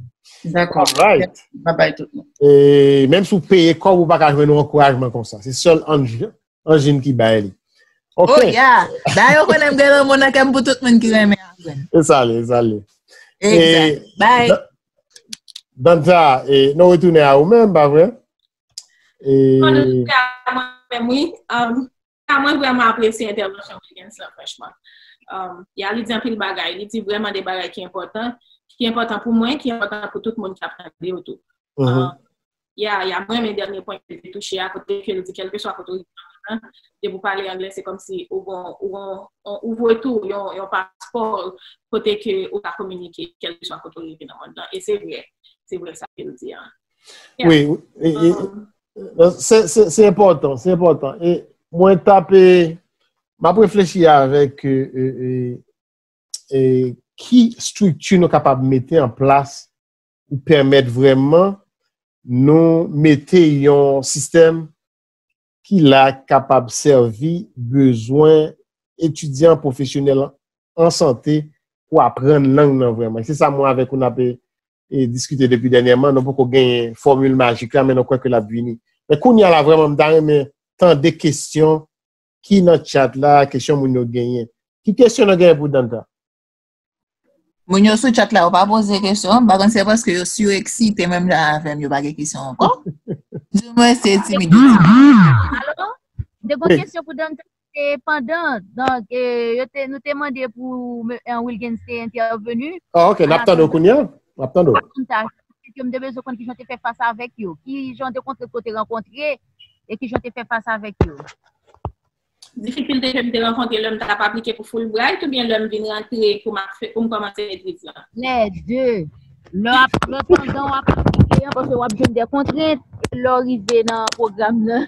Dakò. Alright. Bye bye tout moun. E menm si w peye kòb, ou pa ka jwenn yon ankourajman konsa. Se sèl Ange, Angeline ki bay li. Ok. Oh, yeah. Dayè, ou konnen m gen lanmou nan kè m pou tout moun ki renmen aprann. E sa li, e sa li. Exact. Bye. Danta, e, nou retounen a ou menm, pa vre? E... Mwen menm, wi. Um, mwen vrèman apresye entèvansyon Wilgens lan, franchman. Um, ya, li di anpil bagay. Li di vrèman de bagay ki enpòtan, ki enpòtan pou mwen, ki enpòtan pou tout moun k ap tande yo tou. Um, ya, ya, mwen renmen dènye pwen ke li touche a, kote ke li di kèlkeswa kote ou rive nan an, depi w pale anglè, se kòmsi ou gon, ou gon, ou ouvre tou yon, yon paspò kote ke ou ka kominike, kèlkeswa kote w rive nan mond lan. E se vre, se vre sa ke l di an. Yeah. Wi, e, e, um, se, se, se enpòtan, se enpòtan. E mwen tape, m ap reflechi avèk e, e, e, ki estrikti nou kapab mete an plas pou pèmèt vrèman nou mete yon sistèm ki la kapab sèvi bezwen etidyan pwofesyonèl an sante pou aprann lang nan vrèman. Se sa mwen avèk ou n ap e, e, diskite depi dènyèman. Nou poko genyen fòmil majik la, men nou kwè ke l ap vini. Men kounye a la vrèman, m ta renmen tande kesyon ki nan chat la, kesyon moun yo genyen. Ki kesyon nou genyen pou Danta? Moun yo sou chat la, yo pa poze kesyon. M pa konn si se paske yo sireksite menm jan avè m, yo pa gen kesyon ankò. Di mwen se timid yo timid. Alo? M te gon kesyon pou Danta, se pandan, donk, e, yo te, nou te mande pou Wilgens te entèveni. Ah, ok, n ap tande w kounye a. N ap tande w. M te bezwen konn kijan te fè fas avèk yo. Kijan te kontre kote rankontre e kijan te fè fas avèk yo. Difikilte ke m te rankontre lè m t ap aplike pou Fulbright oubyen lè m vin rantre pou m ap fè, pou m kòmanse metriz lan? Lè de. Lè w ap, lè pandan w ap aplike an, paske w ap jwenn de kontrent, e lè w rive nan pwogram nan.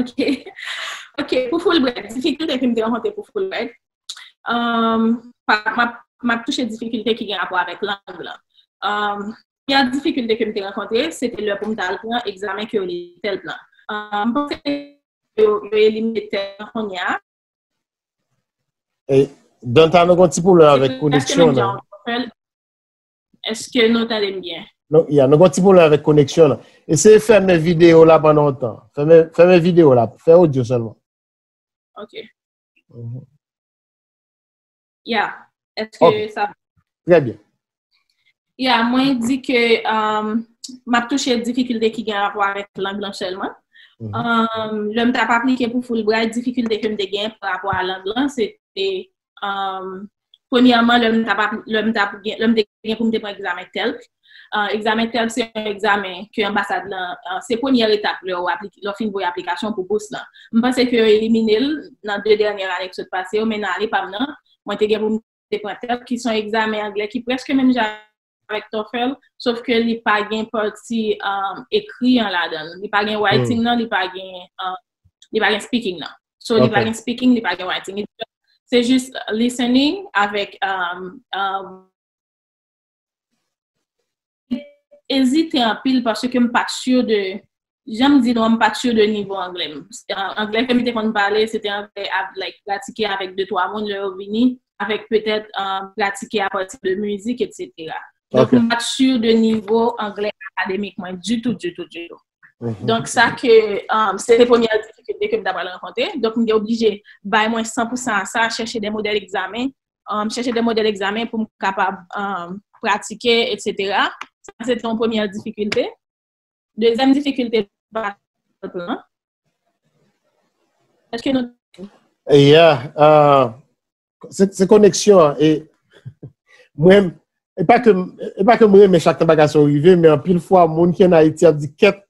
Ok. Ok, pou Fulbright, difikilte ke m te rankontre pou Fulbright, um, m ap touche difikilte ki gen rapò avèk lang lan. Um, premyè difikilte ke m te rankontre, se te lè pou m t al pran egzamen ke yo rele TELP lan. Um, m panse yo, yo elimine TELP lan kounye a. E, Danta, nou gon ti pwoblèm avèk koneksyon nan. Èske nou tande m byen? Nou, yeah, nou gon ti pwoblèm avèk koneksyon nan. Eseye fèmen videyo la pandan yon tan. Fèmen, fèmen videyo la. Fè odyo sèlman. Ok. Mm -hmm. Yeah. Èske okay. Sa va? Trè byen. Yeah, mwen di ke um, m ap touche difikilte ki gen rapò avèk lang lan sèlman. Mm -hmm. Um, lè m t ap aplike pou Fulbright, difikilte ke m te gen pa rapò a lang lan, se te um, premyèman, lè m t ap, lè m t ap gen, lè m te gen pou m te pran egzamen TELP. Uh, egzamen TELP se yon egzamen ke anbasad lan, uh, se premyè etap lè w aplike, lè w fin voye aplikasyon pou bous lan. M panse ke yo elimine l nan de dènyè ane ki sot pase yo, men nan ane pa m nan, mwen te gen pou m te pran TELP, ki se yon egzamen anglè ki prèske menm jan avèk TOEFL, sof ke li pa gen pati um, ekri an ladan l. Li pa gen writing nan, li pa gen um, li pa gen speaking nan. So li pa gen speaking, li pa gen writing. Se jis listening avèk um, um, ezite anpil paske m pa t si de, jan m di nou an, m pa t si de nivo anglè m. Anglè ke m te konn pale, se te anglè ap like, pratike avèk de twa moun lè yo vini, avèk petèt um, pratike apati de mizik, etsetera. Donk, m pa t si de nivo anglè akademik mwen ditou, ditou, ditou. Donk, sa ke um, se te premyè difikilte ke m ta pral rankontre. Donk, m te oblije bay mwen san pou san a sa, chèche de modèl egzamen, um, chèche de modèl egzamen pou m kapab um, pratike, etsetera. Sa se te yon premyè difikilte. Dezyèm difikilte pa lan. Èske nou. Yeah, uh, se, se koneksyon an. E mwen, e pa ke, e pa ke mwen renmen chak tan bagay sa yo rive, men anpil fwa, moun ki an Ayiti ap di kèt,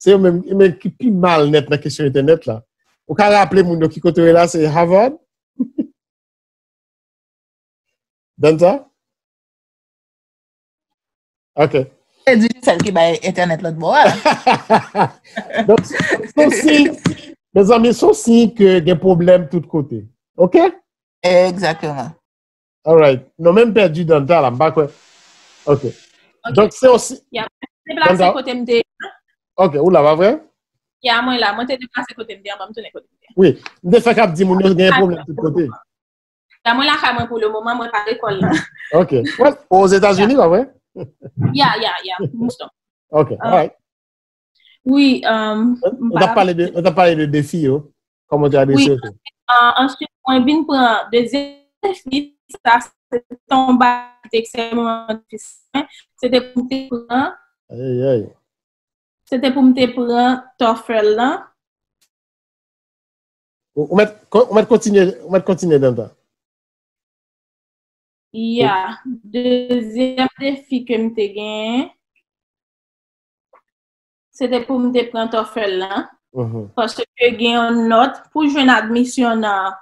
se yo menm, menm ki pi mal nèt nan kesyon entènèt la. Ou ka raple moun yo ki kote yo la, se Harvard? Danta? Ok. Se Digicel ki bay entènèt lòt bò a. Donk, se yon siy, mezanmi, se yon siy ke gen pwoblèm tout kote. Ok? Egzakteman. Alright. Non, men m pèdi Danta la, m pa kwè. Ok. Donk, se yon siy. Deplase kote m te. Ok, ou la, pa vre? Ya, mwen la, mwen te deplase kote m te, anba m tounen kote m te. Wi, m te fèk ap di moun yo gen pwoblèm tout kote. Ya, mwen lakay mwen pou le moman, mwen pa lekòl la. Ok. Well, Ozetazini, pa vre? Ya, ya, ya, Boston. Ok, alright. Wi, um, nou t ap pale de, nou t ap pale de defi yo. Kòman w te adrese yo tou? Uh, answit, mwen vin pran dezyèm defi, sa se te yon bagay ki te ekstrèmman difisil. Se te pou m te pran. Ayayay. Se te pou m te pran TOEFL lan. Ou mèt kontinye, ou mèt kontinye Danta. Ya, dezyèm defi ke m te genyen, se te pou m te pran TOEFL lan. Paske gen yon nòt pou jwenn admisyon nan,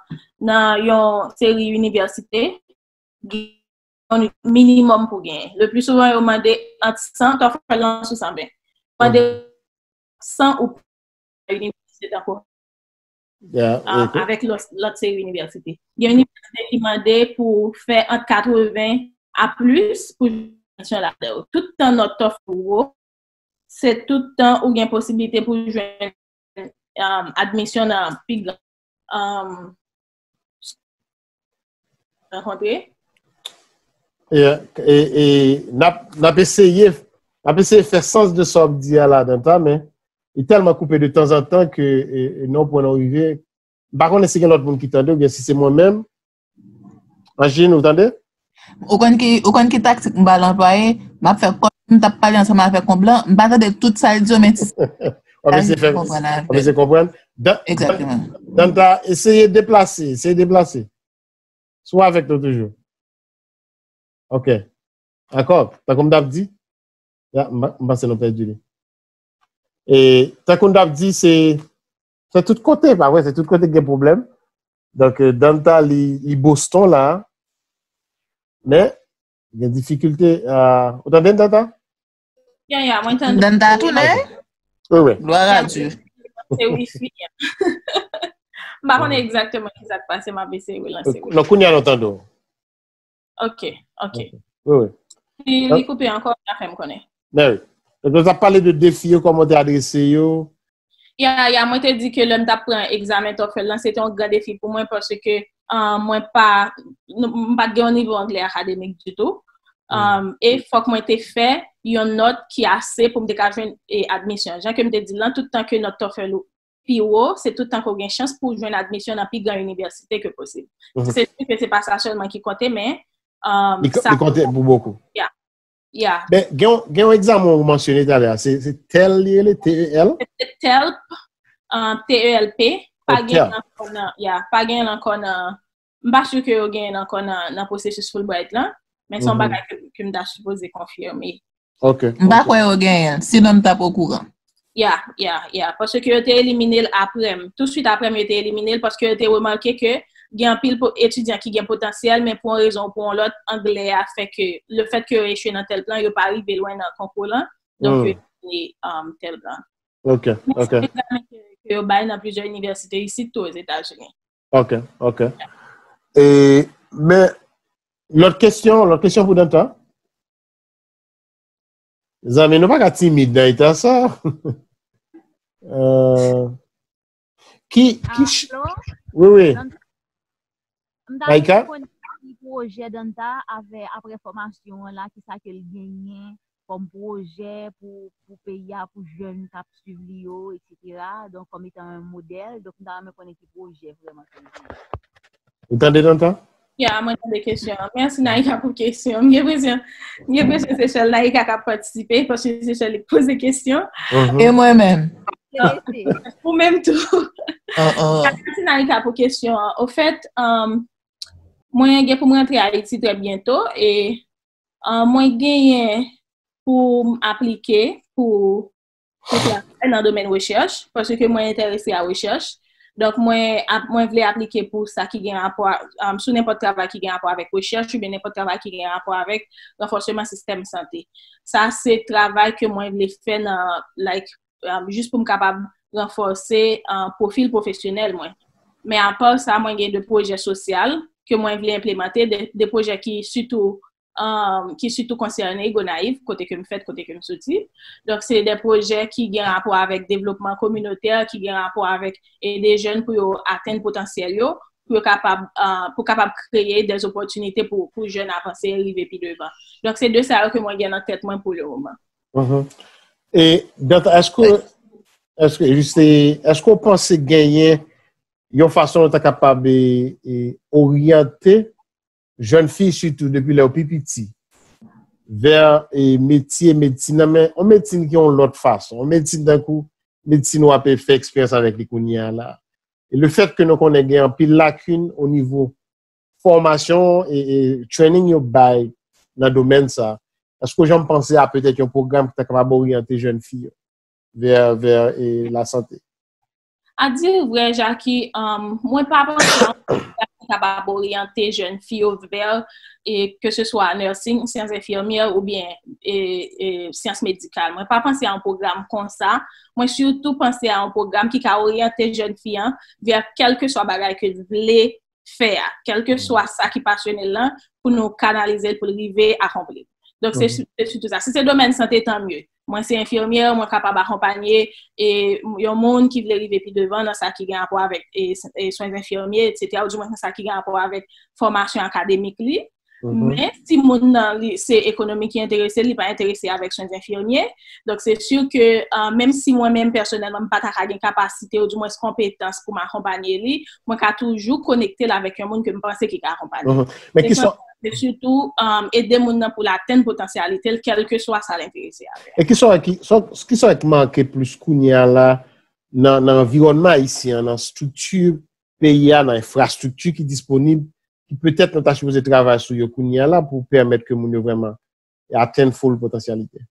nan yon seri inivèsite, gen yon minimòm pou genyen. Le pli souvan, yo mande ant san, TOEFL lan sou san ven. Mande san ou pa inivèsite tankou Yeah, um, ok. avèk lòt lòt seri inivèsite. Gen inivèsite ki mande pou fè ant katreven a plis pou jwenn admisyon ladan yo. Tout tan nòt TOEFL ou wo, se tout tan ou gen posiblite pou jwenn um, admisyon nan pi gran um, rankontre. Yeah, e e n ap n ap eseye n ap eseye fè sans de sa w ap di a ladan ta, men li tèlman koupe de tanzantan ke e, e non pwen nou rive. M pa konnen si gen lòt moun ki tande oubyen si se mwen menm. Anjin, ou tande? Ou konn ki ou konn ki taktik m pral anplwaye, m ap fè kòm m t ap pale ansanm avèk yon blan, m pa tande tout sa l di yo, men ti W ap eseye fè konprann w ap eseye konprann. Dan- Egzakteman. Danta, eseye deplase, eseye deplase. Si w avèk nou toujou. Ok. Ankò, tankou m t ap di, ya, m pa- m panse nou pèdi li. E tankou m t ap di, se se tout kote, pa vre, se tout kote gen pwoblèm. Donk, euh, Danta, li, li Boston la, men gen difikilte. Euh, ou tande, Danta? Ya, ya, mwen tande. Danta tounen? Wi, wi. Glwa a Dye. Se wifi an. M pa konnen egzakteman ki sa k pase, m ap eseye relanse wi. Non, kounye a nou tande w. Ok, ok. Wi, wi. Li, li koupe ankò, sa fè m konnen. Men wi. Donk, nou t ap pale de defi yo, kòman w te adrese yo. Ya, ya, mwen te di ke lè m t ap pran egzamen TOEFL lan, se te yon gran defi pou mwen paske uh, mwen pa, m pa t gen yon nivo anglè akademik ditou. Um, e fòk mwen te fè yon nòt ki ase pou m te ka jwenn e, admisyon. Jan ke m te di lan, tout tan ke nòt TOEFL ou pi wo, se tout tan ke w gen chans pou w jwenn admisyon nan pi gran inivèsite ke posib. Se si ke se pa sa sèlman ki konte, men um, Li, li konte pou bokou. Ya, ya. Ben, gen yon- gen yon egzamen ou mansyone talè a. Se se TEL li rele, T E L? Se TELP, um, T E L P, pa gen ankò nan, ya, pa gen ankò nan, m pa si ke yo genyen ankò nan, nan pwosesis Fulbright lan, men se yon bagay ke, ke m ta sipoze konfime. Ok. M pa kwè yo genyen, sinon m t ap okouran. Ya, ya, ya. Paske yo te elimine l apre m. Touswit apre m, yo te elimine l paske yo te remake ke gen anpil po- etidyan ki gen potansyèl, men pou yon rezon ou pou yon lòt, anglè a fè ke, le fèt ke yo echwe nan TELP lan, yo pa rive lwen nan konkou lan. Donk, yo elimine um, TELP lan. Ok, Men se ok. yon egzamen ke, ke yo bay nan plizyè inivèsite isit tou Ozetazini. Ok, ok. E, men, lòt kesyon, lòt kesyon pou Danta? Zanmi, nou pa ka timid nan eta sa. Euh, ki, ki ch- Alo? Wi, wi. M ta Naïka? Konnen ki pwojè Danta avè, apre fòmasyon an la, ki sa ke l genyen kòm pwojè pou, pou peyi a, pou jèn k ap swiv li yo, etsetera. Donk, kòm etan yon modèl, donk m ta renmen konnen ki pwojè vrèman ke l genyen. Ou tande, Danta? Ya, mwen tande kesyon an. Mèsi Naïka pou kesyon. M gen presyon, m gen presyon se sèl Naïka k ap patisipe, paske se sèl li k poze kesyon. Mhm. E mwen menm. Ou menm tou. Uh-uh. Mèsi Naïka pou kesyon an. Ofèt, um, mwen gen pou mwen rantre Ayiti trè byento e uh, mwen genyen pou m aplike pou, pou travay nan domèn rechèch, paske mwen enterese a rechèch. Donk, mwen, ap- mwen vle aplike pou sa ki gen rapò a, um, sou nenpòt travay ki gen rapò avèk rechèch oubyen nenpòt travay ki gen rapò avèk ranfòseman sistèm sante. Sa se travay ke mwen vle fè nan, like, um, jis pou m kapab ranfòse uh, pwofil pwofesyonèl mwen. Men apa sa, mwen gen de pwojè sosyal ke mwen vle enplemante, de, de pwojè ki sitou um, ki sitou konsène Gonayiv, kote ke m fèt, kote ke m soti. Donk, se de pwojè ki gen rapò avèk devlopman kominotè, ki gen rapò avèk ede jèn pou yo atenn potansyèl yo, pou yo kapab, uh, pou kapab kreye de opòtinite pou, pou jèn avanse e rive pi devan. Donk, se de sa yo ke mwen gen nan tèt mwen pou le moman. Mhm. E, Danta, èske, èske, juste, èske w panse genyen yon fason nou ta kapab e, e, oryante jèn fi, sitou depi lè yo pi piti, vè e, metye medsin nan, men yon medsin ki yon lòt fason, yon medsin tankou medsin w ap fè eksperyans avèk li kounye a la. E le fèt ke nou konnen gen anpil lakin o nivo fòmasyon e, e training yo bay nan domèn sa, èske w janm panse a petèt yon pwogram ki ta kapab oryante jèn fi yo vè, vè e, lasante? A di vrè, Jackie, um, mwen pa panse an ki kapab oryante jèn fi yo vè, e, ke se swa nursing, syans enfimyè oubyen, e, e, syans medikal. Mwen pa panse a yon pwogram konsa. Mwen sitou panse a yon pwogram ki ka oryante jèn fi an vè kèlkeswa bagay ke l vle fè a, kèlkeswa sa ki pasyone l lan, pou nou kanalize l pou l rive akonpli l. Donk, se si- se sitou sa. Si se domèn sante, tan mye. Mwen se enfimyè, mwen kapab akonpanye e yon moun ki vle rive pi devan nan sa ki gen rapò avèk e, e swen enfimyè, etsetera, ou di mwen nan sa ki gen rapò avèk fòmasyon akademik li. Men, si moun nan, li, se ekonomi ki enterese l, li pa enterese avèk swen enfimyè. Donk, se si ke, uh, menm si mwen menm, pèsonèlman, m pa ta ka gen kapasite, ou di mwen konpetans pou m akonpanye li, mwen ka toujou konekte l avèk yon moun ke m panse ki ka akonpanye l. Men ki sa, se sitou, um, ede moun nan pou l atenn potansyalite l, kèlkeswa sa l enterese avè. E ki sa ki, sa, ki sa ki manke plis kounye a la nan, nan anviwònman ayisyen an, nan estrikti peyi a, nan enfrastrikti ki disponib, ki petèt nou ta sipoze travay sou yo kounye a la pou pèmèt ke moun yo vrèman atenn full potansyalite?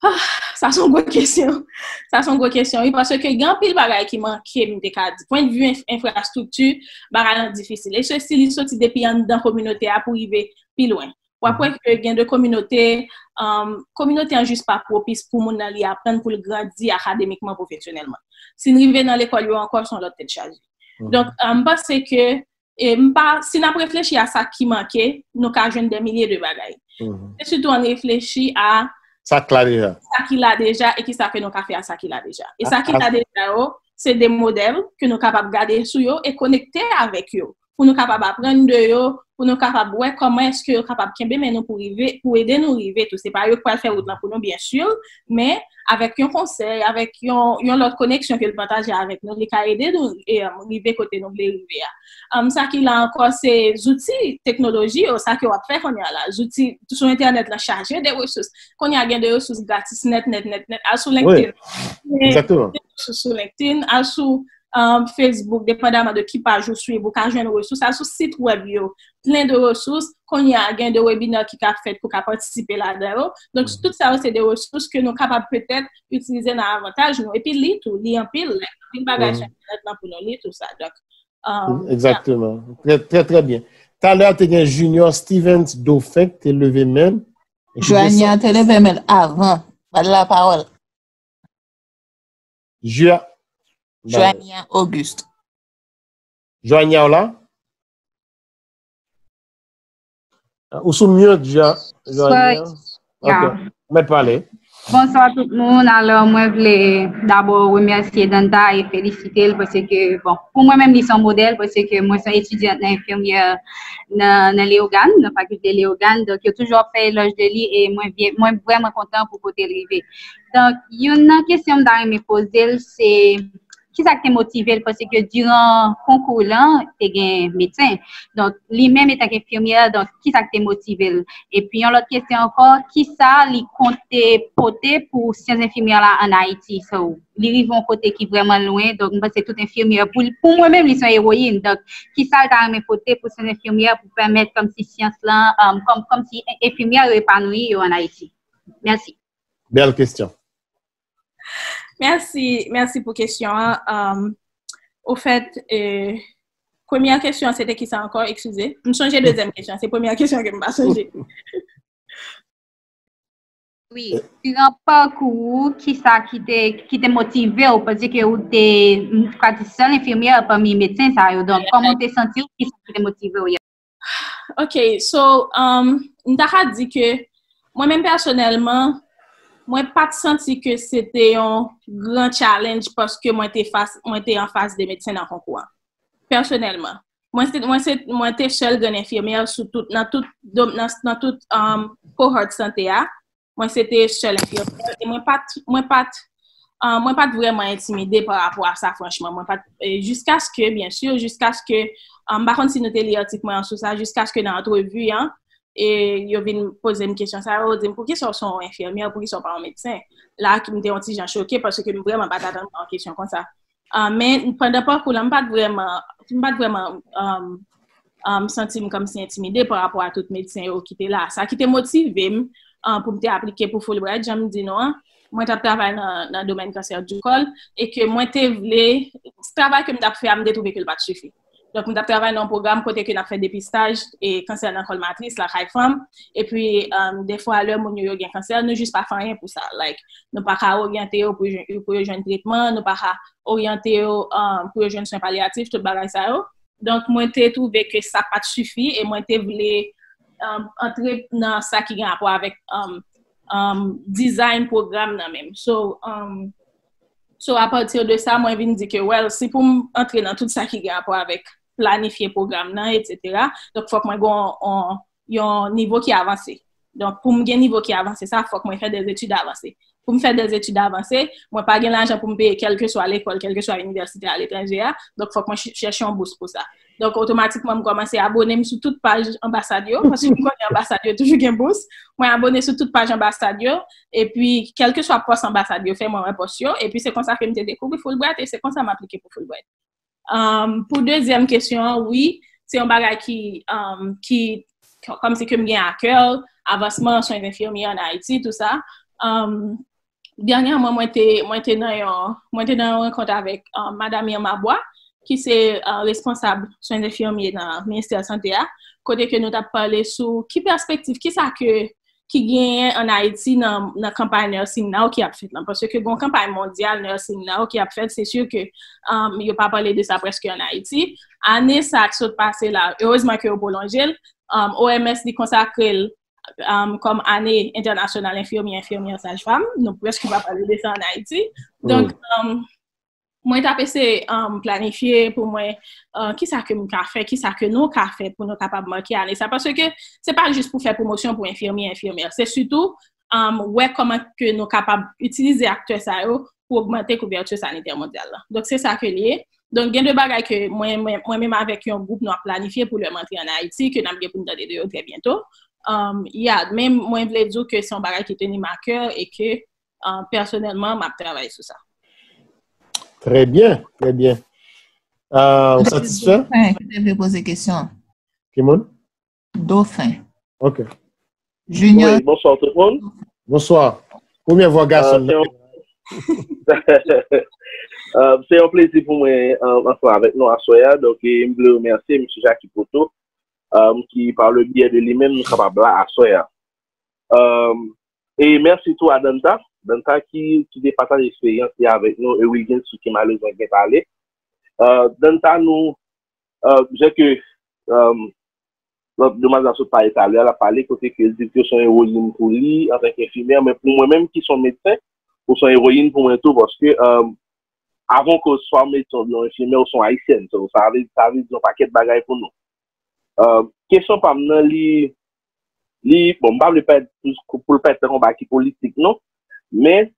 Ah, sa se yon gwo kesyon. Sa se yon gwo kesyon, wi, paske gen anpil bagay ki manke, m te ka di. Pwennvi enfrastrikti, bagay lan difisil. E se si li soti depi anndan kominote a pou rive pi lwen. W ap wè ke gen de kominote, um, kominote an jis pa pwopis pou moun nan li aprann pou l grandi akademikman, pwofesyonèlman. Si n rive nan lekòl yo ankò, se yon lòt tèt chaje. Donk, um, m panse ke, e m pa, si n ap reflechi a sa ki manke, nou ka jwenn dè milye de bagay. Se sitou ann reflechi a sa k la deja, sa ki la deja e ki sa ke nou ka fè a sa ki la deja. E sa ki la deja yo, se de modèl ke nou kapab gade sou yo e konekte avèk yo. Pou nou kapab aprann de yo, pou nou kapab wè kòman èske yo kapab kenbe men nou pou rive, pou ede nou rive tou. Se pa yo k pral fè wout lan pou nou, byen si, men avèk yon konsèy, avèk yon, yon lòt koneksyon ke l pataje avèk nou, li ka ede nou e, um, rive kote nou vle rive a. Um, sa ki la ankò, se zouti teknoloji yo, sa ke w ap fè kounye a la. Zouti sou entènèt lan chaje de resous. Kounye a gen de resous gratis nèt, nèt, nèt, nèt. Al sou LinkedIn. Gen de resous sou LinkedIn, al sou um, Facebook, depandaman de ki paj ou swiv, ou ka jwenn resous. Al sou sit wèb yo, plen de resous. Kounye a, gen de webinè ki ka fèt pou ka patisipe ladan yo. Donk, tout sa yo, se de resous ke nou kapab petèt itilize nan avantaj nou. Epi li tou, li anpil, anpil bagay sou entènèt lan pou nou li tou sa. Donk, um, exactement. Très, très, très bien. Talè, te gen Junior Stevens Dauphin ki te leve men l. Joania te leve men l avan. Ba l lapawòl. Joania Auguste. Joania, w la? Ou sou mute, Joania. Ok. Mèt pale. Bonswa tout moun. Alò, mwen vle dabò remèsye Danta e felisite l paske, bon, pou mwen menm, li se yon modèl paske mwen se yon etidyant nan enfimyè nan, nan Leyogàn, nan fakilte Leyogàn. Donk, yo toujou ap fè elòj de li e mwen, mwen vrèman kontan pou kote l rive. Donk, youn nan kesyon m ta renmen poze l, se kisa k te motive l, paske diran konkou lan, te gen medsen. Donk, li menm, etanke enfimyè, donk, kisa k te motive l? Epi, yon lòt kesyon ankò, kisa li konte pote pou syans enfimyè la ann Ayiti? So, li rive yon kote ki vrèman lwen, donk, m panse tout enfimyè, pou, pou mwen menm, li se yon ewoyin. Donk, kisa l ta renmen pote pou syans enfimyè pou pèmèt kòmsi syans lan, um, kòm, kòmsi enfimyè yo epanouyi yo ann Ayiti? Mèsi. Bèl kesyon. Mèsi, mèsi pou kesyon an. Um, ofèt, e, premyè kesyon an, se te kisa ankò? Eskize. M sonje dezyèm kesyon an. Se premyè kesyon an ke m pa sonje. Wi, diran pakou ou, kisa ki te, ki te motive w? Paske ou te, m ka di, sèl enfimyè pami medsen sa yo. Donk, kòman w te santi w? Kisa ki te motive w? Ok, so, um, m ta ka di ke mwen menm pèsonèlman, mwen pa t santi ke se te yon gran challenge paske mwen te fas, mwen te anfas de medsen nan konkou an. Pèsonèlman, mwen se, mwen se, mwen te sèl grenn enfimyè sou tout, nan tout, dom-, nan, nan tout, um, cohort sante a. Mwen se te sèl enfimyè e mwen pa t, mwen pa t, ah, mwen pa t vrèman entimide pa rapò a sa, franchman. Mwen pa t, e, jiskaske, byen si, jiskaske, ah, m pa konn si nou te li atik mwen an sou sa, jiskaske nan antrevi an, e yo vin poze m kesyon sa yo, yo di m, "Poukisa w se yon enfimyè, poukisa w pa yon medsen?" La, m te yon ti jan choke, paske m vrèman pa t atann mwen yon kesyon konsa. Ah, men, pandan pakou la, m pa t vrèman, m pa t vrèman, ah, ah, m santi m kòmsi entimide pa rapò a tout medsen yo ki te la. Sa ki te motive m, ah, pou m te aplike pou Fulbright, jan m di nou an, mwen t ap travay nan, nan domèn kansè du kòl, e ke mwen te vle, travay ke m t ap fè a, m te twouve ke l pa t sifi. Donk, m t ap travay nan yon pwogram kote ke n ap fè depistaj e kansè nan kòl matris, lakay fanm. Epi, um, defwa, lè moun yo, yo gen kansè, nou jis pa fè anyen pou sa. Like, nou pa ka oryante yo pou, yo- pou yo jwenn tretman, nou pa ka oryante yo, um, pou yo jwenn swen palyatif, tout bagay sa yo. Donk, mwen te twouve ke sa pa t sifi e mwen te vle, um, antre nan sa ki gen rapò avèk, um, um, design pwogram nan menm. So, um, so, apati de sa, mwen vin di ke, well, si pou m antre nan tout sa ki gen rapò avèk planifye pwogram nan, etsetera, donk, fòk mwen gen yon, yon, yon nivo ki avanse. Donk, pou m gen nivo ki avanse sa, fòk mwen fè des études avancées. Pou m fè des études avancées, mwen pa gen lajan pou m peye kèlkeswa lekòl, kèlkeswa inivèsite aletranje a. Donk, fòk mwen ch- chèche yon bous pou sa. Donk, otomatikman, m kòmanse abone m sou tout paj anbasad yo, paske m konnen anbasad yo toujou gen bous. Mwen abone sou tout paj anbasad yo, epi, kèlkeswa pòs anbasad yo fè, mwen wè pòs yo, epi se konsa ke m te dekouvri Fulbright, e se konsa m aplike pou Fulbright. Um, pou dezyèm kesyon an, wi, se yon bagay ki, um, ki, kòmsi ke m gen a kè, avansman swen enfimyè an Ayiti, tou sa. Um, dènyèman, mwen te, mwen te nan yon, mwen te nan yon rankont avèk, um, Madanm Irma Bois, ki se, uh, responsab swen enfimyè nan Ministè Sante a, kote ke nou t ap pale sou ki pèspektiv, ki sa ke, ki genyen an Ayiti nan, nan kanpay nursing now ki ap fèt lan. Paske gen yon kanpay mondyal nursing now ki ap fèt, se si ke, um, yo pa pale de sa prèske an Ayiti. Ane sa k sot pase la, erezman ke yo pwolonje l, um, O M S li konsakre l, um, kòm ane entènasyonal enfimyè, enfimyè, sajfam. Nou prèske pa pale de sa an Ayiti. Donk, um, mwen t ap eseye, um, planifye pou mwen, uh, kisa ke m ka fè, kisa ke nou ka fè pou nou kapab make ane sa. Paske se pa jis pou fè pwomosyon pou enfimyè, enfimyè. Se sitou, um, wè kòman ke nou kapab itilize aktè sa yo pou ogmante kouvèti sanitè mondyal la. Donk, se sa ke li ye. Donk, gen de bagay ke mwen, mwen, mwen menm avèk yon gwoup nou ap planifye pou lè m antre an Ayiti, ke n ap gen pou n tande de yo trè byento. Um, yeah, men mwen vle di w ke se yon bagay ki teni m a kè e ke, uh, pèsonèlman, m ap travay sou sa. Trè byen, trè byen. Uh, ou satisfè? Dauphin, ki te vle poze kesyon. Ki moun? Dauphin. Ok. Junior. Wi, bonswa tout moun. Bonswa. Premye vwa gason. Euh, se yon, euh, se yon plezi pou mwen, euh, ansanm avèk nou aswè a. Donk, e m vle remèsye mesye Jacky Poto, euh, ki, par le biais de li menm, nou kapab la aswè a. Euh, e mèsi tou a Danta. Danta ki, ki te pataje eksperyans li avèk nou, e Wilgens tou ki malerezman gen pale. Euh, Danta, nou, euh, jan ke, euh, lòt demwazèl sot pale talè a, l ap pale kote ke l di ke se yon ewoyin pou li antanke enfimyè, men pou mwen menm ki se yon medsen, ou se yon ewoyin pou mwen tou, paske, euh, avan ke w swa medsen oubyen enfimyè, ou se yon ayisyèn, so, sa vle, sa vle di yon pakèt bagay pou nou. Euh, kesyon pa m nan, li, li, bon, m pa vle parèt pou, pou l parèt tankou yon bagay ki politik, non, men,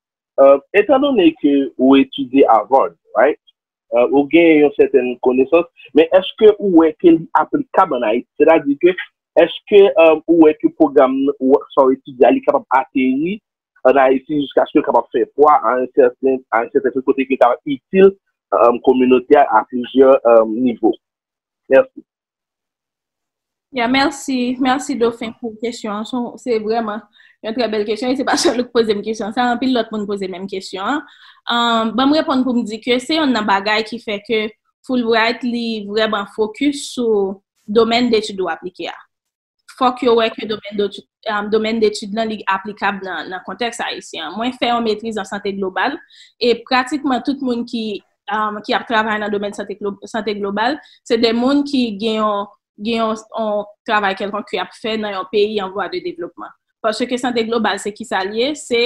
euh, etandone ke ou etidye Harvard, right? Euh, ou gen yon sètèn konesans, men èske ou wè ke li aplikab an Ayiti? Sètadi ke, èske, euh, ou wè ke pwogram ou, sa w etidye a, li kapab ateri an Ayiti jiskaske l kapab fè pwa a yon sèten, a yon sèten kote ke l kapab itil, euh, kominote a a plizyè, euh, nivo? Mèsi. Ya, mèsi, mèsi Dauphin pou kesyon an. Se, se vrèman yon trè bèl kesyon. E se pa sèl ou k poze m kesyon sa, anpil lòt moun poze menm kesyon an. Um, ban m reponn pou m di ke se youn nan bagay ki fè ke Fulbright li vrèman fokis sou domèn detid ou aplike a. Fòk yo wè ke domèn detid, um, domèn detid lan li aplikab nan, nan kontèks ayisyen an. Mwen fè yon metriz an sante global e pratikman tout moun ki, um, ki ap travay nan domèn sante, glo, sante global, se de moun ki gen yon, gen yon, yon travay kèlkonk ki ap fè nan yon peyi an vwa de devlopman. Paske sante global, se ki sa l ye? Se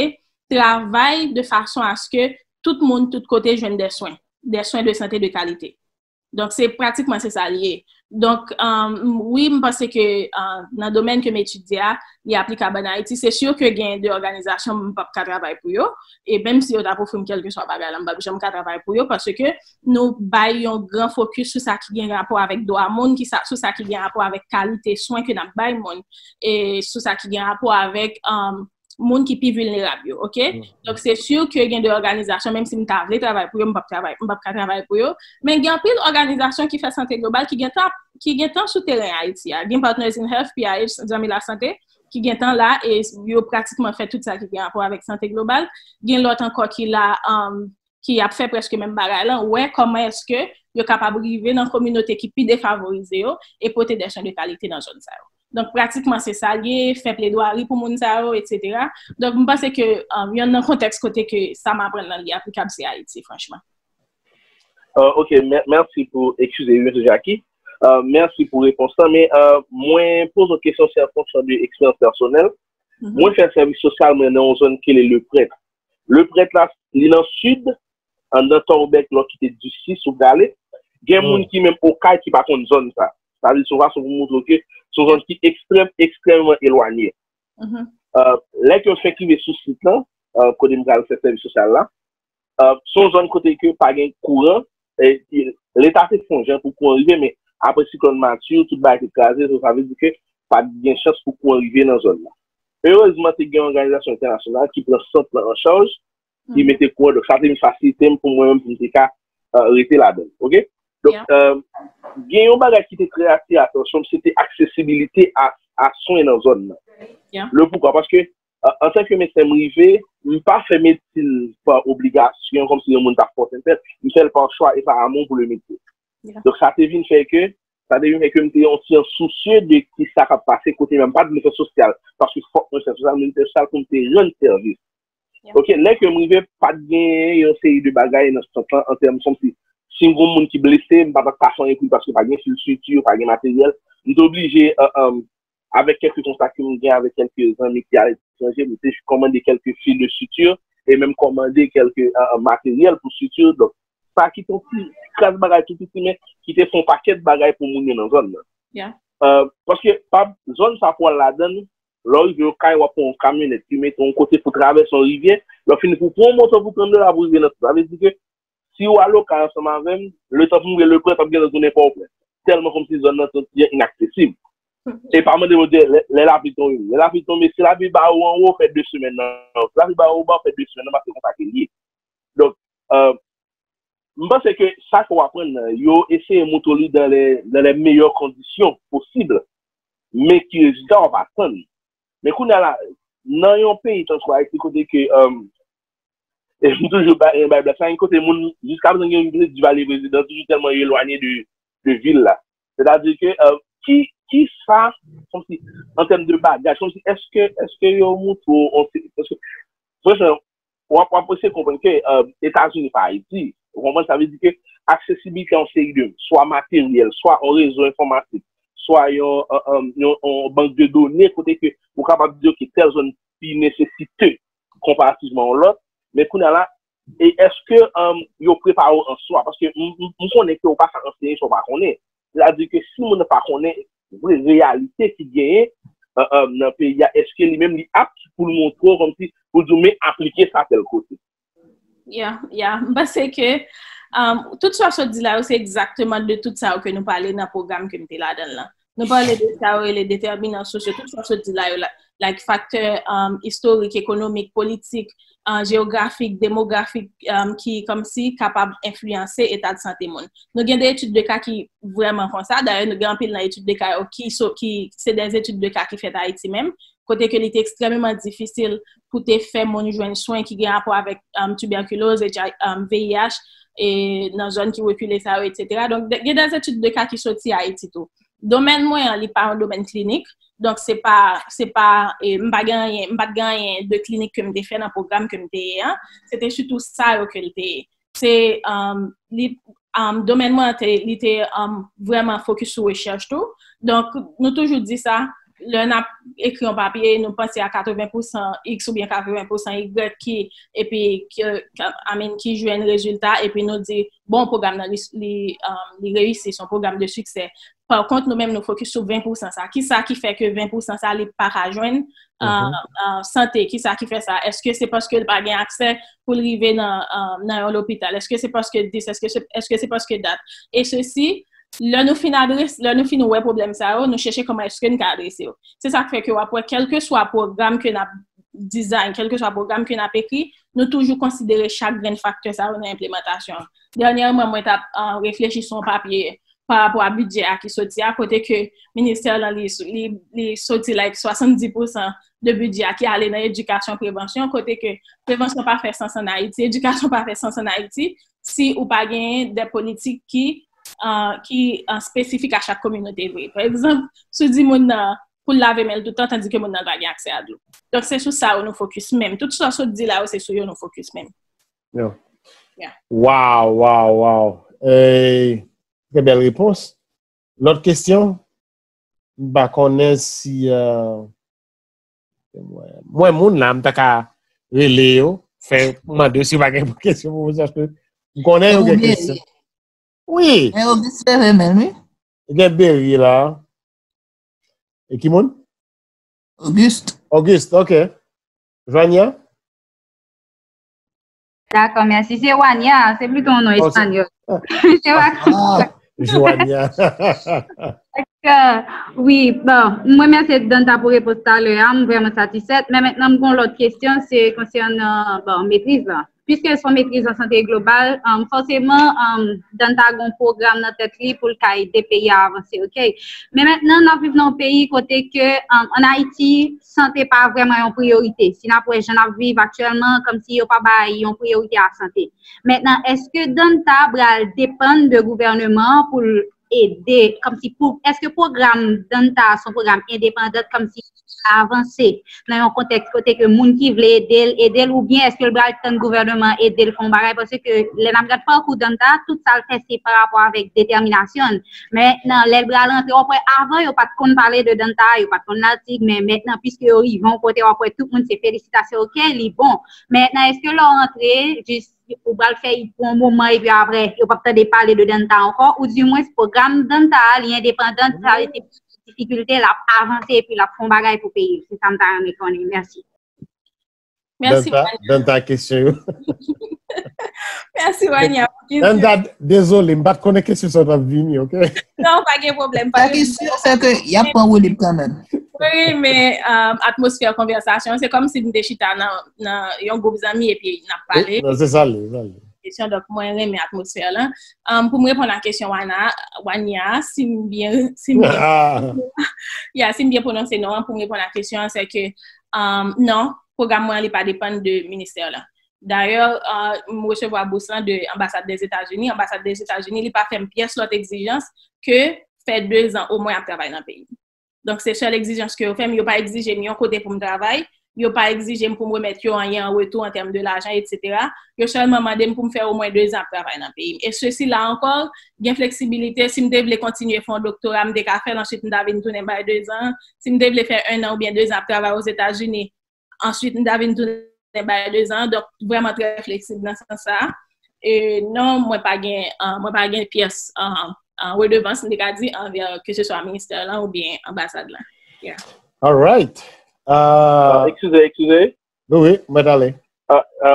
travay de fason aske tout moun, tout kote jwenn de swen, de swen de sante de kalite. Donk, se pratikman se sa l ye. Donk, um, wi, m panse ke, uh, nan domèn ke m etidye a, li aplikab an Ayiti. Se si ke gen de òganizasyon m p ap ka travay pou yo. E menm si yo t ap ofri m kèlkeswa bagay la, m p ap janm ka travay pou yo paske nou bay yon gran fokis sou sa ki gen rapò avèk dwa moun, ki sa, sou sa ki gen rapò avèk kalite swen ke n ap bay moun, e sou sa ki gen rapò avèk, um, moun ki pi vilnerab yo, ok? Donk, se si ke gen de òganizasyon, menm si m ta vle travay pou yo, m p ap travay, m p ap ka travay pou yo. Men gen anpil òganizasyon ki fè sante global, ki gentan, ki gentan sou teren Ayiti a. Gen Partners in Health, P I H, Zanmi Lasante, ki gentan la, e yo pratikman fè tout sa ki gen rapò avèk sante global. Gen lòt ankò ki la, um, ki ap fè prèske menm bagay lan, wè kòman èske yo kapab rive nan kominote ki pi defavorize yo e pote de swen de kalite nan zòn sa yo. Donk, pratikman, se sa l ye, fè pledwari pou moun sa yo, etsetera. Donk, m panse ke, um, yonn nan kontèks kote ke sa m aprann lan, li aplikab, se Ayiti, franchman. Uh, ok, mèsi pou, eskize, mesye Jackie. Uh, mèsi pou repons lan, men uh, mwen poze yon kesyon, se an fonksyon de eksperyans pèsonèl. Mm -hmm. Mwen fè sèvis sosyal mwen nan yon zòn ki rele Leprèt. Leprèt la, li nan sid, anndan Torbeck, lè w kite Disis ou prale. Gen moun ki menm Okay ki pa konn zòn sa. Sa vle di se yon fason pou montre w ke se yon zòn ki ekstrèm, ekstrèmman elwanye. Uh, lè ke m fèk rive sou sit lan, uh, kote m pral fè sèvis sosyal la, uh, se yon zòn kote ke pa gen kouran, e, leta te fè yon jan pou kouran rive, men apre siklòn Matye, tout bagay te kraze, so sa vle di ke pa t gen chans pou kouran rive nan zòn nan. Erezman, te gen yon òganizasyon entènasyonal ki pran sant lan an chaj, ki mete kouran, donk sa te vin fasilite m pou mwen menm pou m te ka uh, rete ladan l, ok? Donk, yeah. uh, gen yon bagay ki te trè atire atansyon m, se te aksesibilite a, a swen nan zòn nan. Yeah. Le poukwa? Paske, uh, antanke medsen, m rive, m pa fè medsin pa obligasyon, kòmsi yon moun ta fòse m fè l, m fè l pa chwa e pa amou pou le metye. Yeah. Donk, sa te vin fè ke, sa te vin fè ke m te yon ti sousye de ki sa k ap pase kote m, m pa t vle fè sosyal, paske fòk mwen fè sosyal, men m fè sosyal pou m te rann sèvis. Ok, lè ke m rive, pa t gen yon seri de bagay nan sant lan an tèm kòmsi si m gen yon moun ki blese, m pa t ap ka fè anyen pou li paske pa gen fil siti, pa gen materyèl. M te oblije, uh, um, avèk kèlke kontak ke m gen avèk kèlke zanmi ki aletranje, m te kòmande kèlke fil de siti e menm kòmande kèlke uh, materyèl pou siti. Donk, sa ki te yon ti kras bagay tou piti, men ki te fè yon pakèt bagay pou moun yo nan zòn nan. Yeah. Uh, paske pa zòn sa pou al ladan, lè w rive Okay, w ap pran yon kamyonèt ki mete w yon kote pou travèse yon rivyè. Lè w fini pou pran yon moto pou trant dola pou rive nan sa. Sa vle di ke si w al Okay ansanm avè m, letan pou m rive Leprèt, w ap gentan tounen Pòtoprens. Tèlman kòmsi zòn nan santi inaksesib. E pa mande Bondye lè, lè lapli tonbe. Lè lapli tonbe, si lapli ba ou anwo, w fè de semèn nan. Si lapli ba ou anba, w fè de semèn nan, paske konsa ke l ye. Donk, uh, m panse ke sa ke w aprann nan, yo eseye montre w li dans les, dans les meilleures conditions possibles, men ki rezilta w ap atann. Men kounye a la, nan yon peyi tankou Ayiti kote ke, um, e m toujou bay, bay blag sa, gen kote moun, jiska prezan gen moun ki di pa vle prezidan, toujou tèlman yo elwanye de, de vil la. Sètadi ke, uh, ki, ki sa, kòmsi, an tèm de bagaj, kòmsi, èske, èske yo montre w, èske, franchman, w ap, w ap eseye konprann ke, uh, Etazini pa Ayiti. Ou konprann? Sa vle di ke aksesibilite a yon seri de, swa materyèl, swa yon rezo enfòmatik, swa yon, uh, um, yon, yon bank de done kote ke ou kapab di, ok, tèl zòn pi nesesite konparativman yon lòt. Men kounye a la, e èske, um, yo prepare w an swa? Paske m, m, m konnen ke ou pa ka anseye sa w pa konnen. Sètadi ke si moun nan pa konnen vre reyalite ki genyen, uh, uh, nan peyi a, èske li menm li apt pou l montre w kòmsi, pou l di w, men aplike sa tèl kote? Yeah, yeah. M panse ke, um, tout sa w sot di la yo, se egzakteman de tout sa yo ke nou pale nan pwogram ke m te ladan l lan. Nou pale de sa yo rele detèminan sosyo, tout sa w sot di la yo la, like, faktè, um, istorik, ekonomik, politik, uh, jewografik, demografik, um, ki kòmsi kapab enfliyanse eta de sante moun. Nou gen de etid de ka ki vrèman konsa. Dayè, nou gen anpil nan etid de ka yo ki, so, ki se de etid de ka ki fèt Ayiti menm, kote ke li te ekstrèmeman difisil pou te fè moun jwenn swen ki gen rapò avèk, um, tibèkiloz, H I, um, V I H, e nan zòn ki rekile sa yo, etsetera. Donk, gen de etid de ka ki soti Ayiti tou. Domèn mwen an, li pa yon domèn klinik. Donk, se pa, se pa, e, m pa gen anyen, m pa t gen anyen de klinik ke m te fè nan pwogram ke m te ye an. Se te sitou sa yo ke l te ye. Se, um, li, um, domèn mwen an te, li te, um, vrèman fokis sou rechèch tou. Donk, nou toujou di sa, lè n ap ekri yon papye, nou panse a katreven pousan X oubyen katreven pousan Y ki, epi, ki, I mean, ki jwenn rezilta, epi nou di, bon, pwogram nan, li, li, um, li reyisi, se yon pwogram de siksè. Pa kont, nou menm, nou fokis sou ven pousan sa. Kisa ki fè ke ven pousan sa, li pa ka jwenn, uh, uh, sante? Kisa ki fè sa? Èske se paske l pa gen aksè pou l rive nan, uh, nan yon lopital? Èske se paske dis? Èske se, èske se paske dat? E sesi, lè nou fin adrese, lè nou fin wè pwoblèm sa yo, nou chèche kòman èske n ka adrese yo. Se sa k fè ke w ap wè, kèlkeswa pwogram ke n ap design, kèlkeswa pwogram ke n ap ekri, nou toujou konsidere chak grenn faktè sa yo nan enplimantasyon an. Dènyèman, mwen t ap, uh, reflechi sou yon papye pa rapò a bidjè a ki soti a, kote ke ministè lan li, li, li soti like swasanndis pousan de bidjè a ki ale nan edikasyon, prevansyon, kote ke prevansyon pa fè sans ann Ayiti, edikasyon pa fè sans ann Ayiti, si ou pa genyen de politik ki, uh, ki uh, espesifik a chak kominote vre. Pa egzanp, si w di moun nan pou l lave men l tout tan, tandi ke moun nan pa gen aksè a dlo. Donk, se sou sa yo nou fokis menm. Tout sa w sot di la yo, se sou yo nou fokis menm. Yo. Yeah. Wow, wow, wow. Eh, trè bèl repons. Lòt kesyon? M pa konnen si uh, mwen moun la, m ta ka rele yo, fè mande yo si yo pa gen kesyon pou mwen, paske m konnen yo gen kesyon. Wi. Men Auguste leve men l, wi. Gen Berry la. E ki moun? Auguste. Auguste, ok. Joania? Dakò, mèsi. Se Wania, se plito yon non espanyòl. Se pa Joania. Wi, bon, m remèsye Danta pou repons talè a, m vrèman satisfèt. Men mentnan, m gen yon lòt kesyon, se konsènan, bon, metriz lan. Piske se yon metriz an sante global, um, fòseman, um, Danta gen yon pwogram nan tèt li pou l ka ede peyi a avanse, ok? Men mentnan, n ap viv nan yon peyi kote ke, um, ann Ayiti, sante pa vrèman yon priyorite. Si n ap wè jan n ap viv aktyèlman, kòmsi yo pa bay yon priyorite a sante. Mentnan, èske Danta pral depann de gouvèneman an pou l ede, kòmsi pou, èske pwogram Danta se yon pwogram endepandan, kòmsi avanse nan yon kontèks kote ke moun ki vle ede l, ede l, oubyen èske l pral tann gouvèneman an ede l fè yon bagay, paske lè n ap gad pakou Danta, tout sa l fè se pa rapò avèk detèminasyon l. Mentnan, lè l pral rantre, w ap wè avan yo pa t konn pale de Danta, yo pa t konn latik, men mentnan, piske yo rive yon kote, w ap wè tout moun se felisitasyon, ok, li bon. Mentnan, èske lè w rantre, jis ou pral fè l pou yon moman epi apre yo p ap tande pale de Danta ankò, oudimwens pwogram Danta a li endepandan, sa vle di difikilte l ap avanse epi l ap fè yon bagay pou peyi l. Se sa m ta renmen konnen. Mèsi. Mèsi. Danta kesyon yo. Mèsi Wania. Danta, dezole, m pa t konnen kesyon sa t ap vini, ok? Non, pa gen pwoblèm. Sa ki si se ke y ap pran woulib kanmenm. Mwen renmen atmosfè konvèsasyon. Se kòmsi m te chita nan yon gwoup zanmi epi n ap pale. Non, se sa l ye, sa l ye. Kesyon, donk mwen renmen atmosfè lan. Um, pou m reponn a kesyon Wana, Wania, si m byen, si m byen, yeah, si m byen pwononse non an, pou m reponn a kesyon an, se ke um, non, pwogram mwen li pa depann de ministè lan. Dayè, uh, m resevwa bous lan de anbasad Dèzetazini. Anbasad Dèzetazini, li pa fè m pyès lòt egzijans ke fè de zan omwen ap travay nan peyi m. Donk, se sèl egzijans ke yo fè m. Yo pa egzije m yon kote pou m travay. Yo pa egzije m pou m remèt yo anyen an retou an tèm de lajan, etsetera. Yo sèlman mande m pou m fè omwen de zan ap travay nan peyi m. E sesi la ankò, gen fleksibilite. Si m te vle kontinye fè yon doktora, m te ka fè l, answit m ta vin tounen bay de zan. Si m te vle fè en an oubyen de zan ap travay Ozetazini, answit m ta vin tounen bay de zan. Donk, vrèman trè fleksib nan sans sa a. E non, mwen pa gen, uh, mwen pa gen pyès uh, uh, redevans, m te ka di, anvè keseswa ministè lan oubyen anbasad lan. Yeah. All right. Uh, Eskize, eskize. Wi, wi, mèt ale.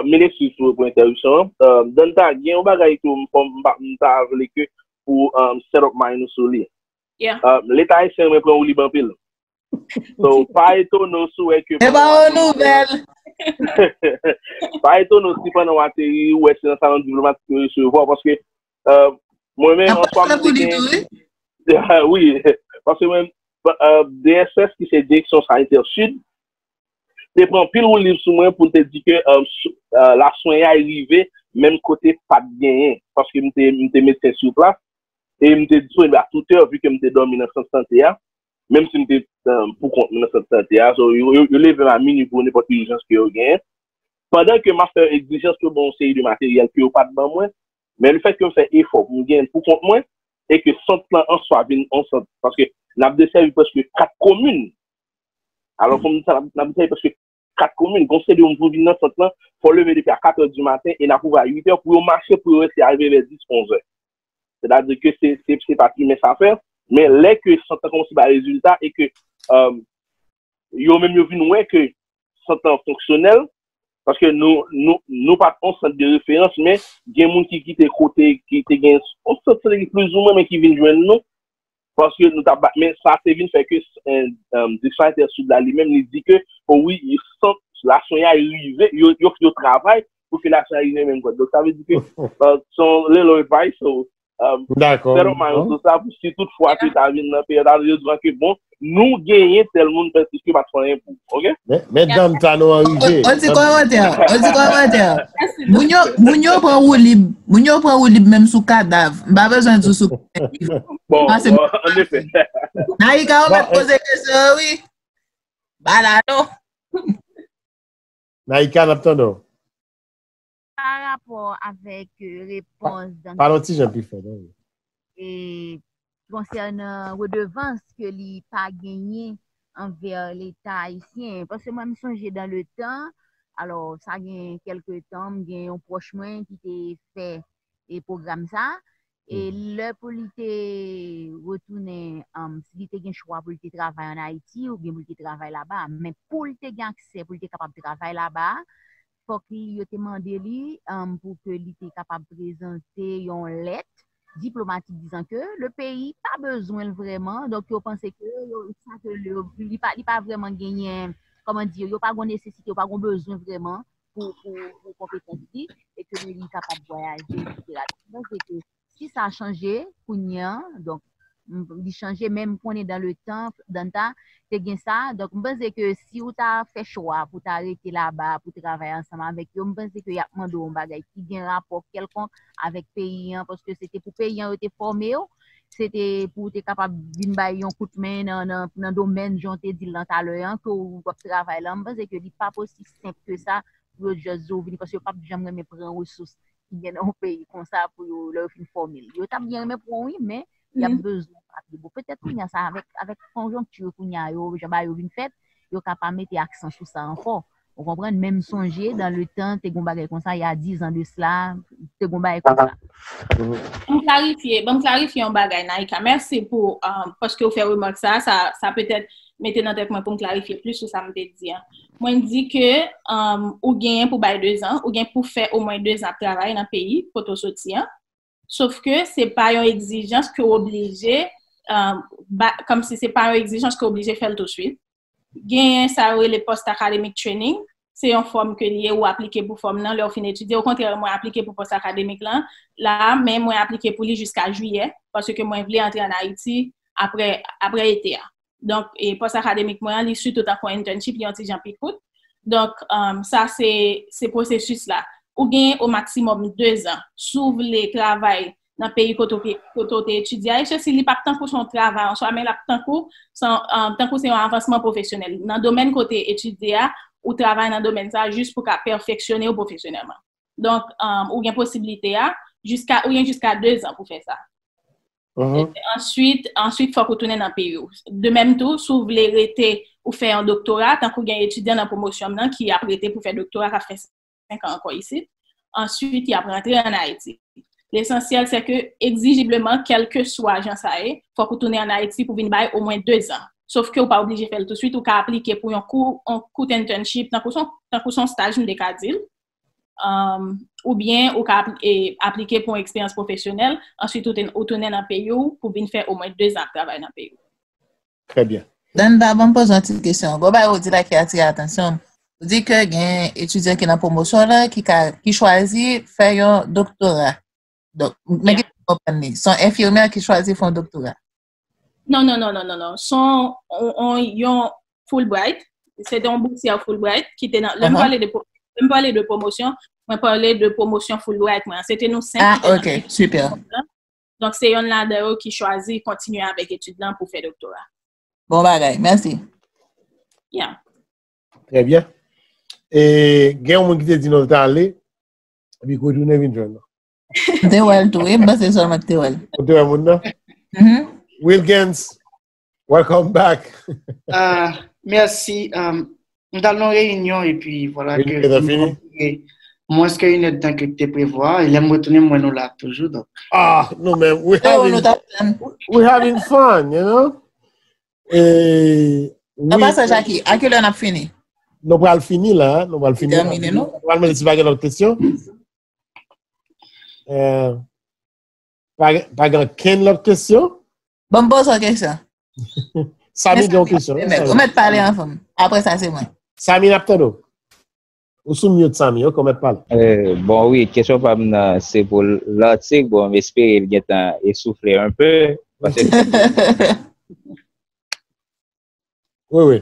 Mil eskiz pou entèvipsyon an. Danta, gen yon bagay ke m ta vle ke pou set up mind nou sou li. Leta ayisyen renmen pran woulib anpil. So, pa etone w si w wè ke. E pa yon nouvèl. Pa etone w si pandan w ateri, ou wè se nan salon diplomatik yo resevwa w, paske mwen menm an swa m te gen. Wi, paske mwen, D S S ki se Direksyon Sanitè Sid, te pran pil woulib sou mwen pou l te di ke laswenyay rive menm kote pa t genyen, paske m te medsen sou plas e m te disponib a tout è, vi ke m te dòmi nan sant sante a, menm si m te pou kont mwen nan sant sante a. So, yo leve m a minui pou nenpòt ijans ke yo genyen. Pandan ke m ap fè egzijans pou yo ban yon seri de materyèl ke yo pa t ban mwen, men lefètke m fè efò pou m genyen l pou kont mwen, e ke sant lan an swa vin yon sant, paske n ap desèvi prèske kat komin. Alò, fò m di sa, n ap desèvi prèske kat komin. Gon seri de moun pou vin nan sant lan, fò leve depi a kat è di maten e n ap ouvè a uit è pou yo mache pou yo resi arive vè dis, onz è. Sètadi ke se, se, se pa ti mens afè, men lè ke sant lan kòmanse bay rezilta e ke yo menm yo vin wè ke sant lan fonksyonèl, paske nou, nou, nou pa t yon sant de referans, men gen moun ki kite kote ki te gen yon sant sante ki plizoumwen, men ki vin jwenn nou, paske nou t ap, men sa te vin fè ke Direksyon Sanitè Sid la li menm, li di ke, o wi, sant laswenyay rive, yo, yo, yo travay pou ke laswenyay rive menm kote. Donk, sa vle di ke, se yon little advice, so, Dakò. Fè lòm a yo sou sa, pou si tout fwa ke ta vin nan peyi an, ta vle di ke bon, nou genyen tèl moun, pèske pa t fè anyen pou, oke? Men, men dan ta nou an rive. O di kòmantè, o di kòmantè. Moun yo, moun yo pran woulib, moun yo pran woulib menm sou kadav. M pa bezwen di w sou kadav. Bon, an efè. Naika, ou mèt poze kesyon, wi. Ba la, non. Naika, n ap tande w. Pa rapò avèk, euh, repons Danta. Pale yon ti jan pi fò, non? E konsènan redevans ke li pa genyen anvè Leta ayisyen, paske mwen, m sonje dan le tan, alò, sa gen kèlke tan, m gen yon pwòch mwen ki te fè e pwogram sa. E lè pou li te retounen, um, si li te gen chwa pou li te travay ann Ayiti oubyen pou li te travay laba. Men pou li te gen aksè pou li te kapab travay laba, fòk li, yo te mande li, um, pou ke li te kapab prezante yon lèt diplomatik dizan ke le peyi pa bezwen l vrèman. Donk, yo panse ke yo, sa ke yo, li pa, li pa vrèman genyen, kòman di, yo pa gon nesesite, yo pa gon bezwen vrèman pou, pou, pou konpetans li, e ke li kapab vwayaje, etsetera. Donk, se ke si sa chanje kounye a, donk, m, li chanje, men m konnen dan le tan, dan ta, te gen sa. Donk, m panse ke si w ta fè chwa pou ta rete laba, pou travay ansanm avèk yo, m panse ke y ap mande w yon bagay ki gen rapò kèlkonk avèk peyi an, paske se te pou peyi an yo te fòme w, se te pou w te kapab vin bay yon kout men nan, nan, nan domèn, jan w te di l nan talè an, ke w ap travay la. M panse ke li pa osi senp ke sa, pou yo just di w vini, paske yo p ap janm renmen pran resous ki gen nan yon peyi konsa pou yo, lè yo fin fòme l. Yo t ap byen renmen pran w, wi, men y ap bezwen papye. Bon, petèt kounye a sa, avèk, avèk konjonkti kounye a yo, jan bagay yo vin fèt, yo ka pa mete aksan sou sa ankò. Ou konprann? Men m sonje, dan le tan, te gon bagay konsa, il y a dix ans de cela, te gon bagay konsa. Ban m klarifye, ban m klarifye yon bagay, Naika. Mèsi pou, um, paske w fè remak sa, sa, sa petèt mete nan tèt mwen pou m klarifye plis sou sa m te di an. Mwen di ke, um, ou genyen pou bay dezan, ou gen pou fè omwen dezan ap travay nan peyi kote w soti an. Sof ke se pa yon egzijans ke w oblije, um, ba, kòmsi se pa yon egzijans ke w oblije fè l touswit. Genyen sa yo rele post academic training. Se yon fòm ke li ye, ou aplike pou fòm nan lè w fin etidye. Okontrè, mwen aplike pou post akademik lan la, men mwen aplike pou li jiska jiyè, paske mwen vle antre ann Ayiti apre, apre ete a. Donk, e, post akademik mwen an, li sitou tankou yon internship, li yon ti jan pi kout. Donk, um, sa se, se pwosesis la. Ou gen o maksimòm dezan. Si w vle travay nan peyi kote w, kote w te etidye a, espesye li p ap tankou se yon travay an swa, men l ap tankou, se yon, um, tankou se yon avansman pwofesyonèl. Nan domèn kote w etidye a, ou travay nan domèn sa a jis pou ka pèfeksyone w pwofesyonèlman. Donk, um, ou gen posiblite a, jiska, ou gen jiska dezan pou fè sa. Epi answit, answit, fòk ou tounen nan peyi w. De menm tou, si w vle rete, ou fè yon doktora, tankou gen etidyan nan pwomosyon m nan ki ap rete pou fè doktora, k ap fè senk an ankò isit. Answit, y ap rantre ann Ayiti. Lesansyèl, se ke, egzijibleman, kèlkeswa jan sa ye, fòk ou tounen ann Ayiti pou vin bay omwen dezan. Sof ke ou pa oblije fè l touswit, ou ka aplike pou yon kou, yon kout internship, tankou se yon, tankou se yon staj, m te ka di l. Um, oubyen ou ka apl-, e, aplike pou yon eksperyans pwofesyonèl, answit ou te, ou tounen nan peyi w pou vin fè omwen dezan ap travay nan peyi w. Trè byen. Danda, ban m poze yon ti kesyon. Gon bagay ou di la ki atire atansyon m. Ou di ke gen etidyan ki nan pwomosyon lan ki ka, ki chwazi fè yon doktora. Donk, men ki konprann li. Se yon enfimyè ki chwazi fè yon doktora. Non, non, non, non, non, non. Se yon, yon, yon Fulbright. Se te yon bousyè Fulbright ki te nan, lè m pale de pwo-, lè m pale de pwomosyon, mwen pale de pwomosyon Fulbright mwen. Se te nou senk ki te nan. Ah, ok, super. Donk, se yonn ladan yo ki chwazi kontinye avèk etid lan pou fè doktora. Bon bagay, mèsi. Yeah. Trè byen. E gen yon moun ki te di nou l t ale, epi kou tounen vin jwenn nou. M te wè l tou, wi, m panse sèlman m te wè l. Ou te wè moun nan? Mhm. Wilgens, welcome back. Ah, mèsi. Um, m t al nan reyinyon epi vwala ke m rankontre mwens ke inèdtan ke te prevwa. E lè m retounen, m wè nou la toujou, donk. Ah, nou menm, we having, we having fun, you know? E, wi. An pasan, Jackie, a kilè n ap fini? Nou pral fini la, nou pral fini la. Tèmine, non? Nou pral mande si pa gen lòt kesyon. Eh, pa, pa gen okenn lòt kesyon? Bon, m poze yon kesyon. Sami gen yon kesyon. Ou mèt pale anvan m. Apre sa, se mwen. Sami, n ap tande w. Ou sou mute, Samy, ok, ou mèt pale. Euh, bon, wi, kesyon pa m nan, se pou Lantik. Bon, m espere l gentan esoufle un peu. Paske Wi, wi.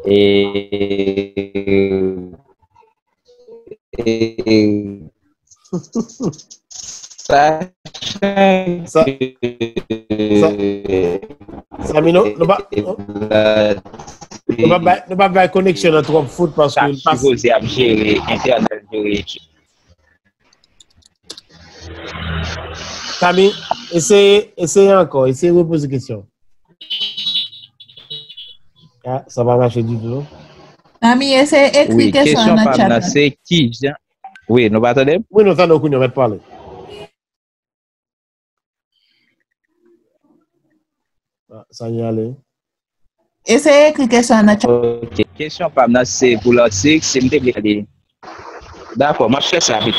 E, e, sa, Sa- sa- Samy, nou, nou pa, nou, nou pa bay, nou pa bay koneksyon nan twòp fout paske sa l pa sipoze ap jere entènèt jere etid. Samy, eseye, eseye ankò, eseye repoze kesyon. Ah, sa pa mache ditou, non? Samy, eseye ekri Wi, kesyon kesyon nan pa m chat nan la. Se ki jan. Wi, nou pa tande m? Wi, nou tande w kounye a, mèt pale. Ah, Samy ale. Eseye ekri kesyon nan chat. Ok, kesyon pa m nan se pou Lantik, si m te vle li. Dakò, m ap chèche rapid.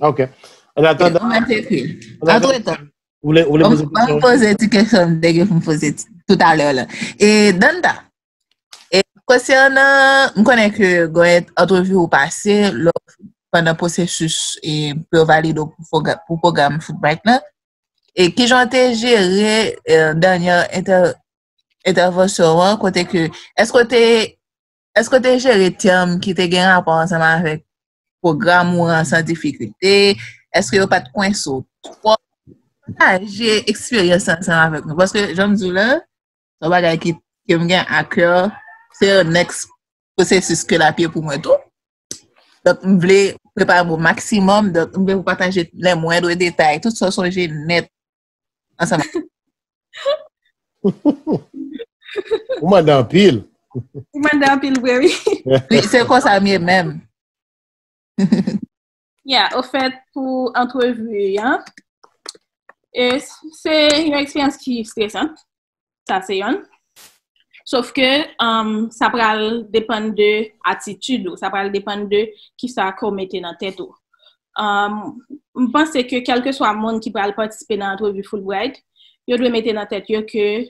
Ok. An atandan, Ou mèt ekri. an atandan, Antretan, ou vle, ou vle ban poze m ban m kesyon? Poze ti kesyon m te gen pou m poze ti- toutalè la. E Danda, e konsènan, m konnen ke gen antrevi ou pase lò, pandan pwosesis e pou yo valide w pou pwogra- pou pwogram Fulbright la. E kijan w te jere eh, dènyè entè- entèvansyon an kote ke èske w te èske w te jere tèm ki te gen rapò ansanm avèk pwogram ou an san difikilte? Èske yo pa t kwense w twòp? Pataje eksperyans ansanm avèk nou. Paske, jan m di w la, se yon bagay ki, ke m gen a kè, se yon next pwosesis ke l ap ye pou mwen tou. Donk, m vle prepare m o maksimòm. Donk, m vle pou pataje lè mwendre detay, tout sa w sonje nèt ansanm. Ou mande anpil. Ou mande anpil vre, wi. Wi, se konsa m ye menm. Yeah, ofèt, pou antrevi an, e se yon eksperyans ki estresan. Sa se yon. Sof ke um, sa pral depann de atitid ou, sa pral depann de kisa ke w mete nan tèt ou. Um, m panse ke kèlkeswa moun ki pral patisipe nan antrevi Fulbright, yo dwe mete nan tèt yo ke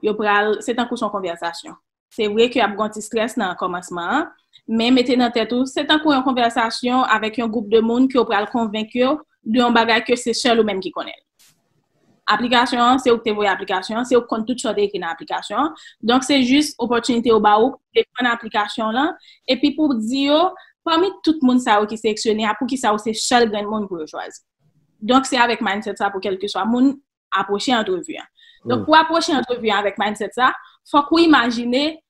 yo pral, se tankou se yon konvèsasyon. Se vre ke ap gen yon ti strès nan kòmansman an, men mete nan tèt ou, se tankou yon konvèsasyon avèk yon gwoup de moun ke w pral konvenk yo de yon bagay ke se sèl ou menm ki konnen l. Aplikasyon an, se ou ki te voye aplikasyon an, se ou ki konn tout sa w te ekri nan aplikasyon an. Donk, se jis opòtinite yo ba ou pou defann aplikasyon w lan, epi pou di yo, pami tout moun sa yo ki seleksyone a, poukisa ou se sèl grenn moun pou yo chwazi. Donk, se avèk mindset sa pou kèlkeswa moun apwoche antrevi an. Donk, pou apwoche antrevi an avèk mindset sa, fòk ou imajine,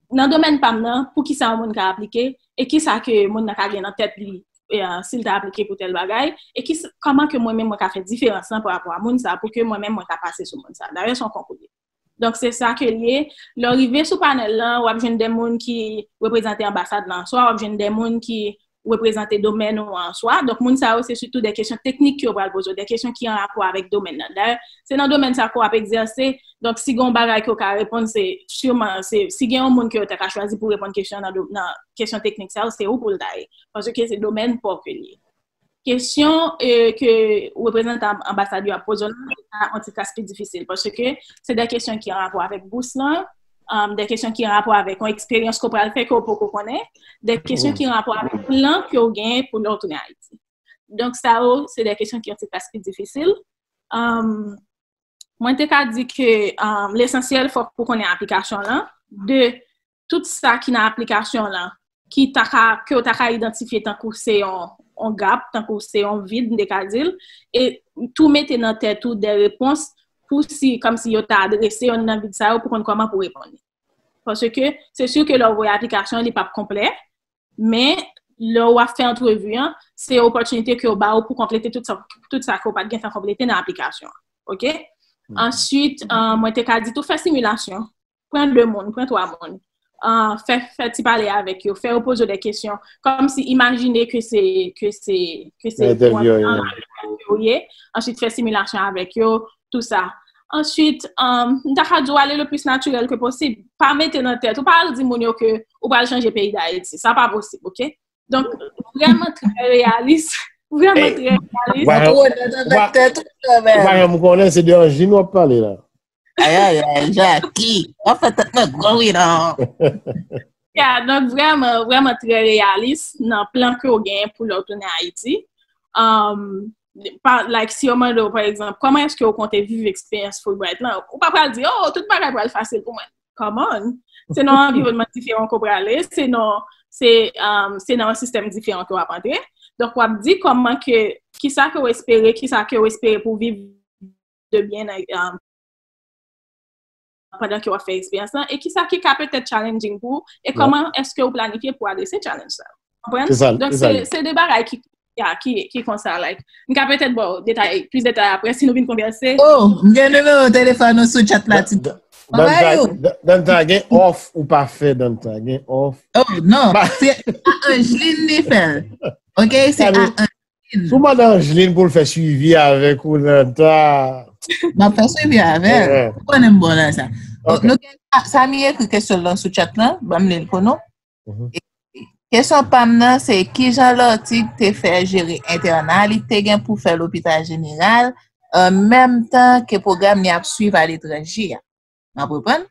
nan domèn pa m nan, poukisa yon moun ka aplike, e kisa ke moun nan ka gen nan tèt li, e, si l ta aplike pou tèl bagay, e ki, kòman ke mwen menm mwen ka fè diferans lan pa rapò a moun sa, pou ke mwen menm mwen ka pase sou moun sa. Dayè, se yon konkou li ye. Donk, se sa ke l ye. Lè w rive sou panèl lan, w ap jwenn de moun ki reprezante anbasad lan, swa w ap jwenn de moun ki reprezante domèn ou an swa. Donk, moun sa yo, se sitou de kesyon teknik ke yo pral poze w, de kesyon ki an rapò avèk domèn nan. Dayè, se nan domèn sa ke w ap egzèse. Donk, si gen yon bagay ke w ka reponn, se siman, se, si gen yon moun ke yo ta ka chwazi pou reponn kesyon nan, nan kesyon teknik sa yo, se ou pou l ta ye. Paske se domèn pa w ke l ye. Kesyon e, ke reprezantan anbasad yo ap poze w la, se yon ti kras pi difisil, paske se de kesyon ki an rapò avèk bous lan, um, de kesyon ki an rapò avèk yon eksperyans ke w pral fè ke w poko konnen, de kesyon ki an rapò avèk plan ke w genyen pou lè w tounen Ayiti. Donk, sa yo, se de kesyon ki yon ti kras pi difisil. Um, mwen te ka di ke um, lesansyèl, fòk pou konnen aplikasyon lan, de tout sa ki nan aplikasyon lan, ki ta ka, ke w ta ka idantifye tankou se yon, yon gap, tankou se yon vid, m te ka di l, e tou mete nan tèt ou de repons pou si, kòmsi yo ta adrese yonn nan vid sa yo pou konn kòman pou reponn li. Paske se si ke lè w voye aplikasyon, li p ap konplè, men lè w ap fè antrevi an, se opòtinite ke yo ba ou pou konplete tout sa, tout sa ke w pa t gentan konplete nan aplikasyon an. Oke? Answit, uh, mwen te ka di tou fè similasyon. Pran de moun, pran twa moun. Uh, fè, fè ti pale avèk yo, fè yo poze de kesyon. Kòmsi imajine ke se, ke se, ke se Entèvyè, an entèvyè, answit fè similasyon avèk yo, tout sa. Answit, um, m ta ka di w ale le plis natirèl ke posib. Pa mete nan tèt ou, pa al di moun yo ke ou pral chanje peyi Dayiti. Sa pa posib, oke? Donk, vrèman trè reyalis. Vrèman trè reyalis. Ou pa janm konnen se de Anjin w ap pale la. Ayayay, Jackie. An fè tèt mwen gwo wi non. Yeah, donk vrèman, vrèman trè reyalis nan plan ke w genyen pou lè w tounen Ayiti. Um, pa, like, si yo mande w, pa egzanp, kòman èske w konte viv eksperyans Fulbright lan? Ou pa pral di, oh, tout bagay pral fasil pou mwen. Come on! Se nan yon anviwònman diferan ke w prale, se nan, se, um, se nan yon sistèm diferan ke w ap antre. Donk, w ap di kòman ke, kisa ke w espere, kisa ke w espere pou viv de byen nan, um, pandan ke w ap fè eksperyans lan, e kisa ki ka petèt challenging pou ou, e kòman èske w planifye pou adrese challenge sa yo. Konprann? Donk, se de bagay ki, yeah, ki, ki konsa, like, m ka petèt ba w detay, plis detay apre si nou vin konvèse. Oh, m gen nimewo telefòn ou sou chat la ti. Danta, gen off ou pa fè, Danta, gen off. Oh, non, se a Angeline li fè l. Ok, se a Angeline. Si w mande Angeline pou l fè swivi avèk ou nan ta. M ap fè swivi avè l. Ou konnen m bon nan sa. Nou gen Samy ekri kesyon l lan sou chat lan, ban m li l pou nou. Kesyon pa m nan se kijan Lortig te fè jere entèna li te gen pou fè lopital jeneral an menm tan ke pwogram li ap swiv aletranje a. M ap reprann.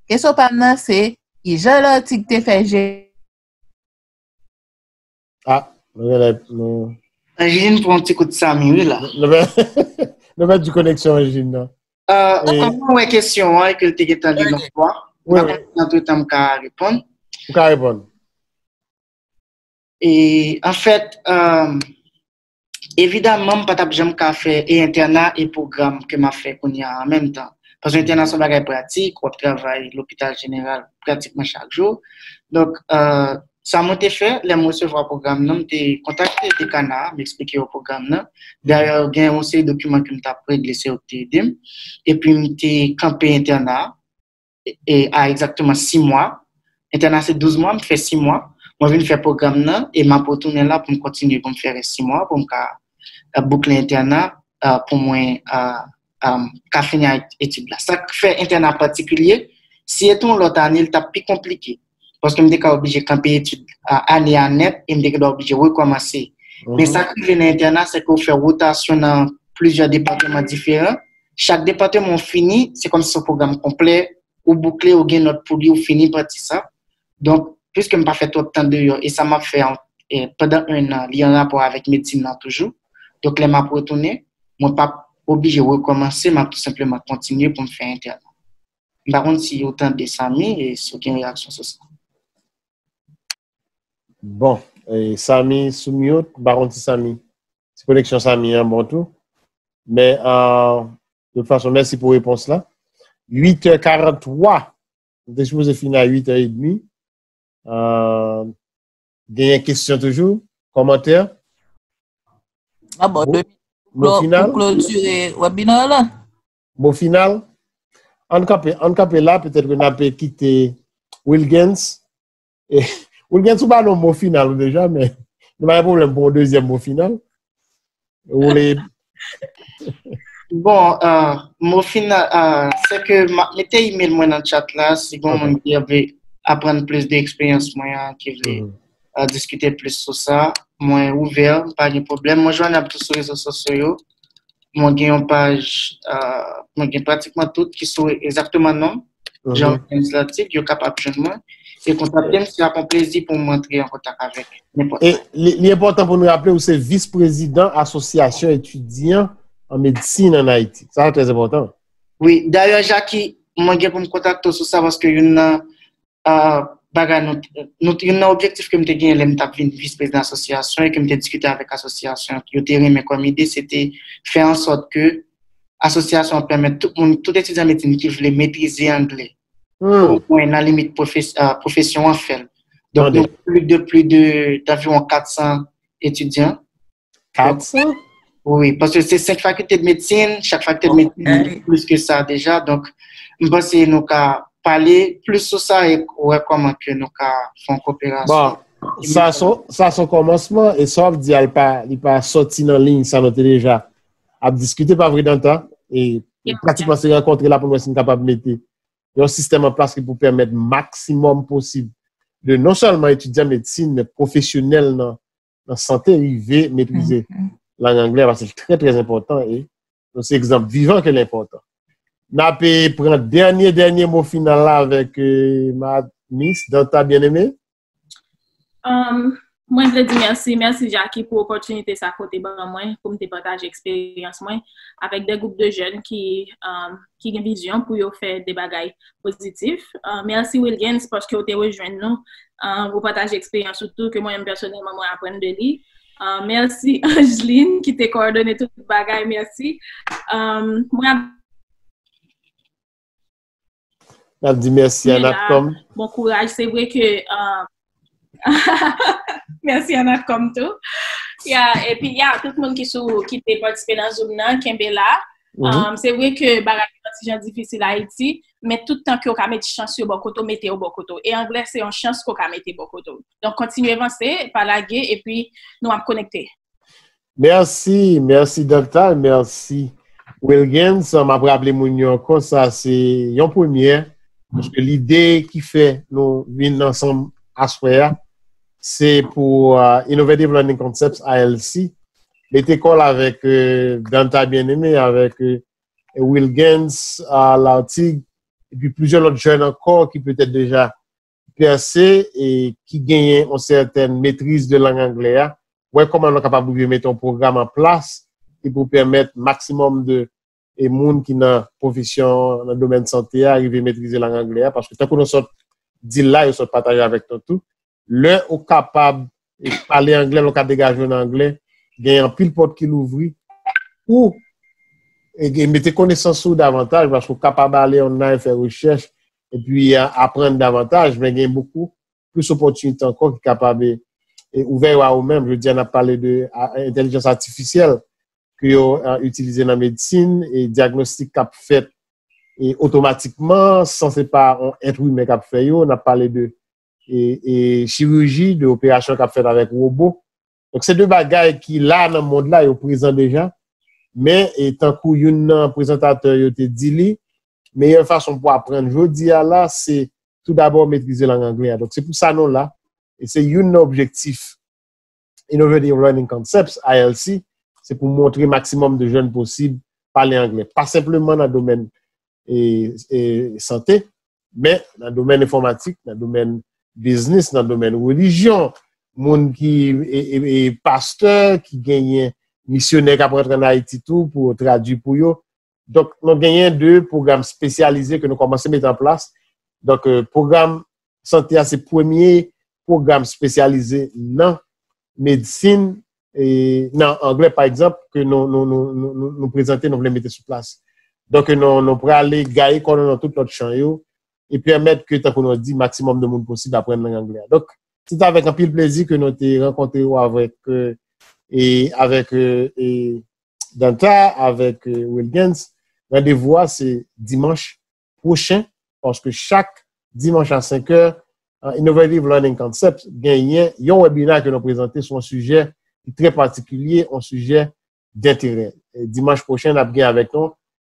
Kesyon pa m nan se kijan Lortig te fè jere Ah, nou genlè nou. Angeline pran yon ti kout Samy wi la. Nou pèdi koneksyon Angeline nan. Euh, kòm mwen wè kesyon an e ke l te gentan li yon fwa, mwen panse antretan m ka reponn. Ou ka reponn. E anfèt, euh, evidaman, m pa t ap janm ka fè e entèna e pwogram ke m ap fè kounye a an menm tan. Paske entèna se yon bagay pratik, w ap travay lopital jeneral pratikman chak jou. Donk, euh, sa mwen te fè, lè m resevwa pwogram nan, m te kontakte dekana a, m eksplike yo pwogram nan. Dayè, gen yon seri dokiman ke m t ap regle, se yo ki te ede m. Epi m te kanpe entèna a. e, a egzakteman sis mwa. Entèna se douz mwa, m fè sis mwa. Mwen vin fè pwogram nan e m ap retounen la pou m kontinye pou m fè rès sis mwa pou m ka boukle entèna pou mwen ka fini ak etid la. Sa k fè entèna patikilye, si se te yon lòt ane, li t ap pi konplike. Paske m te ka oblije kanpe etid ane a nèt e m te dwe oblije rekòmanse. Men sa k rive nan entèna, se ke w fè wotasyon nan plizyè depatman diferan. Chak depatman w fini, se kòmsi se yon pwogram konplè, ou boukle, ou gen nòt pou li, ou fini pati sa. Donk, piske m pa fè twòp tan deyò, e sa m ap fè an, e, pandan en an, li an rapò avèk medsin nan toujou. Donk, lè m ap retounen, mwen p ap oblije rekòmanse, m ap tou senpleman kontinye pou m fè entèna. M pa konn si ou tande Samy e si w gen reyaksyon sou sa. Bon, e, Samy sou mute, m pa konn si Samy, si koneksyon Samy an bon tou. Men, euh, de tout fason, mèsi pou repons la. Uit è karanntwa. Nou te sipoze fini a uit è edmi. Euh, genyen kesyon toujou? Kòmantè? Mot final? Pou klotire webinar la. Mot final? Ann kanpe, ann kanpe la, petèt ke n ap kite Wilgens. E, Wilgens, ou ba nou mot final ou deja, men nou pa gen pwoblèm pou yon dezyèm mot final. Ou vle Bon, euh, mo final, euh, se ke m ap mete email mwen nan chat la, si gon moun ki vle aprann plis de eksperyans mwen an, ki vle euh, diskite plis sou sa, mwen ouvè, m pa gen pwoblèm. Mwen jwenn ap tou sou rezo sosyo yo. Mwen gen yon paj, euh, mwen gen pratikman tout ki sou egzakteman non m. Jan James Latic, yo kapab jwenn mwen. E kontakte m, se ap yon plezi pou mwen antre an kontak avèk nenpòt. E li, li enpòtan pou nou raple ou se vis prezidan Asosyasyon Etidyan an Medsin ann Ayiti. Sa trè enpòtan. Wi, dayè, Jackie, mwen gen pou m kontakte w sou sa paske youn nan, ah, bagay nou, nou, youn nan objektif ke m te genyen lè m t ap vin vis prezidan asosyasyon e ke m te diskite avèk asosyasyon, yo te renmen kòm ide, se te fè an sòt ke asosyasyon an pèmèt tout moun, tout etidyan medsin ki vle metrize anglè. Omwen nan limit pwofes-, ah, pwofesyon an fè l. Donk, nou gen plis de, plis de, d'environ kat san etidyan. Kat san? Wi, paske se senk fakilte de medsin, chak fakilte de medsin gen plis ke sa deja. Donk, m panse nou ka pale plis sou sa e wè kòman ke nou ka fè yon koperasyon. Bon, sa se yon, sa se yon kòmansman e sa w ap di a, li pa, li pa sòti nan liy sa nou te deja ap diskite, pa vre, Danta? E pratikman se rankontre la pou n wè si n kapab mete yon sistèm an plas ki pou pèmèt maksimòm posib de non sèlman etidyan medsin, men pwofesyonèl nan, nan sante rive metrize lang anglè, paske l trè, trè enpòtan e nou se egzanp vivan ke l enpòtan. N ap, eh, pran dènye, dènye mo final la avèk, eh, ma, Miss Danta Bien-Aimé. Um, mwen vle di mèsi, mèsi Jackie pou opòtinite sa ke w te ban mwen pou m te pataje eksperyans mwen avèk de gwoup de jèn ki, um, ki gen vizyon pou yo fè de bagay pozitif. Uh, mèsi Wilgens paske w te rejwenn nou, uh, ou pataje eksperyans ou tou ke mwen menm pèsonèlman mwen aprann de li. Uh, mèsi Angeline ki te kowòdone tout bagay, mèsi. Um, mwen ap N ap di mèsi a Natcom. Bon kouraj. Se vre ke, uh, mèsi a Natcom tou. Yeah, epi, yeah, tout moun ki sou, ki te patisipe nan Zoom nan, kenbe la. Um, se vre ke bagay yo ti jan difisil Ayiti, men tout tan ke w ka met chans yo bò kote w, mete yo bò kote w. E anglè se yon chans ke w ka mete bò kote w. Donk, kontinye vanse, pa lage, epi nou ap konekte. Mèsi, mèsi Danta, mèsi Wilgens. M ap raple moun yo ankò, sa se yon premyè, paske lide ki fè nou vin ansanm aswè a, se pou, uh, Innovative Learning Concepts, I L C, mete kò l avèk, euh, Danta Bien-Aimé, avèk, euh, Wilgens, uh, Lartigue, epi plizyè lòt jèn ankò ki petèt deja pèse e ki genyen yon sètèn metriz de lang anglè a, wè kòman nou kapab rive mete yon pwogram an plas ki pou pèmèt maksimòm de, e moun ki nan pwofesyon, nan domèn sante a, rive metrize lang anglè a, paske tankou nou sot di l la, yo sot pataje avèk nou tou, lè ou kapab, e, pale anglè, lè w ka degaje w nan anglè, gen anpil pòt ki louvri pou, e, gen, mete konesans ou davantaj, paske w kapab ale online, fè rechèch, epi, a, aprann davantaj, men gen bokou plis opòtinite ankò ki kapab, e, e, ouvè yo a ou menm. Jodi a, n ap pale de, a, entèlijans atifisyèl ke yo, a, itilize nan medsin, e dyagnostik k ap fèt, e, otomatikman, san se pa yon èt imen k ap fè yo. N ap pale de, e, e, chiriji, de operasyon k ap fèt avèk wobo. Donk, se de bagay ki la nan mond la, yo prezan deja. Men, e, tankou youn nan prezantatè yo te di li, meyè fason pou aprann jodi a la, se tou dabò metrize lang anglè a. Donk, se pou sa nou la. E se youn nan objektif Innovative Learning Concepts, I L C, se pou montre maksimòm de jèn posib pale anglè. Pa senpleman nan domèn, e, e, sante, men nan domèn enfòmatik, nan domèn biznis, nan domèn relijyon, moun ki, e, e, e, pastè, ki genyen misyonè k ap rantre ann Ayiti tou pou yo tradui pou yo. Donk, nou genyen de pwogram espesyalize ke nou kòmanse mete an plas. Donk, e, pwogram sante a se premye pwogram espesyalize nan medsin, e, nan anglè, pa egzanp, ke nou, nou, nou, nou, nou, nou prezante, nou vle mete sou plas. Donk, nou, nou prale gaye kò nou nan tout lòt chan yo, e pèmèt ke, tankou nou di, maksimòm de moun posib aprann lang anglè a. Donk, se te avèk anpil plezi ke nou te rankontre w avèk, e, e avèk, e, e, Danta, avèk, e, Wilgens. Randevou a se dimanch pwochen, paske chak dimanch a senk è, e, Innovative Learning Concepts genyen yon webina ke nou prezante sou yon sijè ki trè patikilye, yon sijè denterè. E dimanch pwochen, n ap gen avèk nou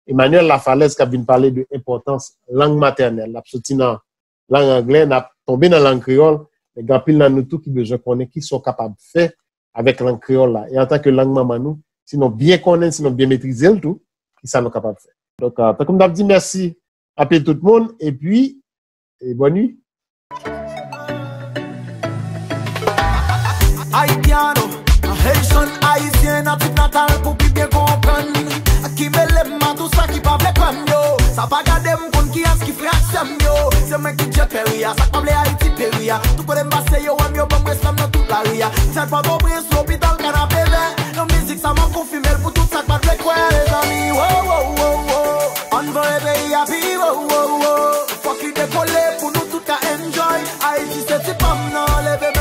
Emmanuel Lafalaise k ap vin pale de enpòtans lang matènèl. N ap soti nan lang anglè, n ap tonbe nan lang kreyòl, men gen anpil nan nou tou ki bezwen konnen kisa w kapab fè avèk lang kreyòl la. E antanke lang manman nou, si nou byen konnen l, si nou byen metrize l tou, kisa nou kapab fè. Donk, e, tankou m t ap di, mèsi anpil tout moun, epi, e, bòn nuit. Haitiano, Haitian, Ayisyen natif natal pou pi byen konprann. Ki mele m a tou sa ki pa vle kwè m yo. Sa pa gade m konn kiyès ki frè ak sè m yo. Se mwen ki djè peri a, sa k pa vle Ayiti peri a. Tout kote m pase yo wè m, yo ban m respè m nan tout lari a. Sèl Pòtoprens, lopital, Kanapevè. Nan mizik sa m ap konfime l pou tout sa k pa t vle kwè, mezanmi. Wo, wo, wo, wo. Ann voye peyi a pi wo, wo, wo. Fòk li dekole pou nou tout ka enjoy. Ayiti se ti pa m nan, leve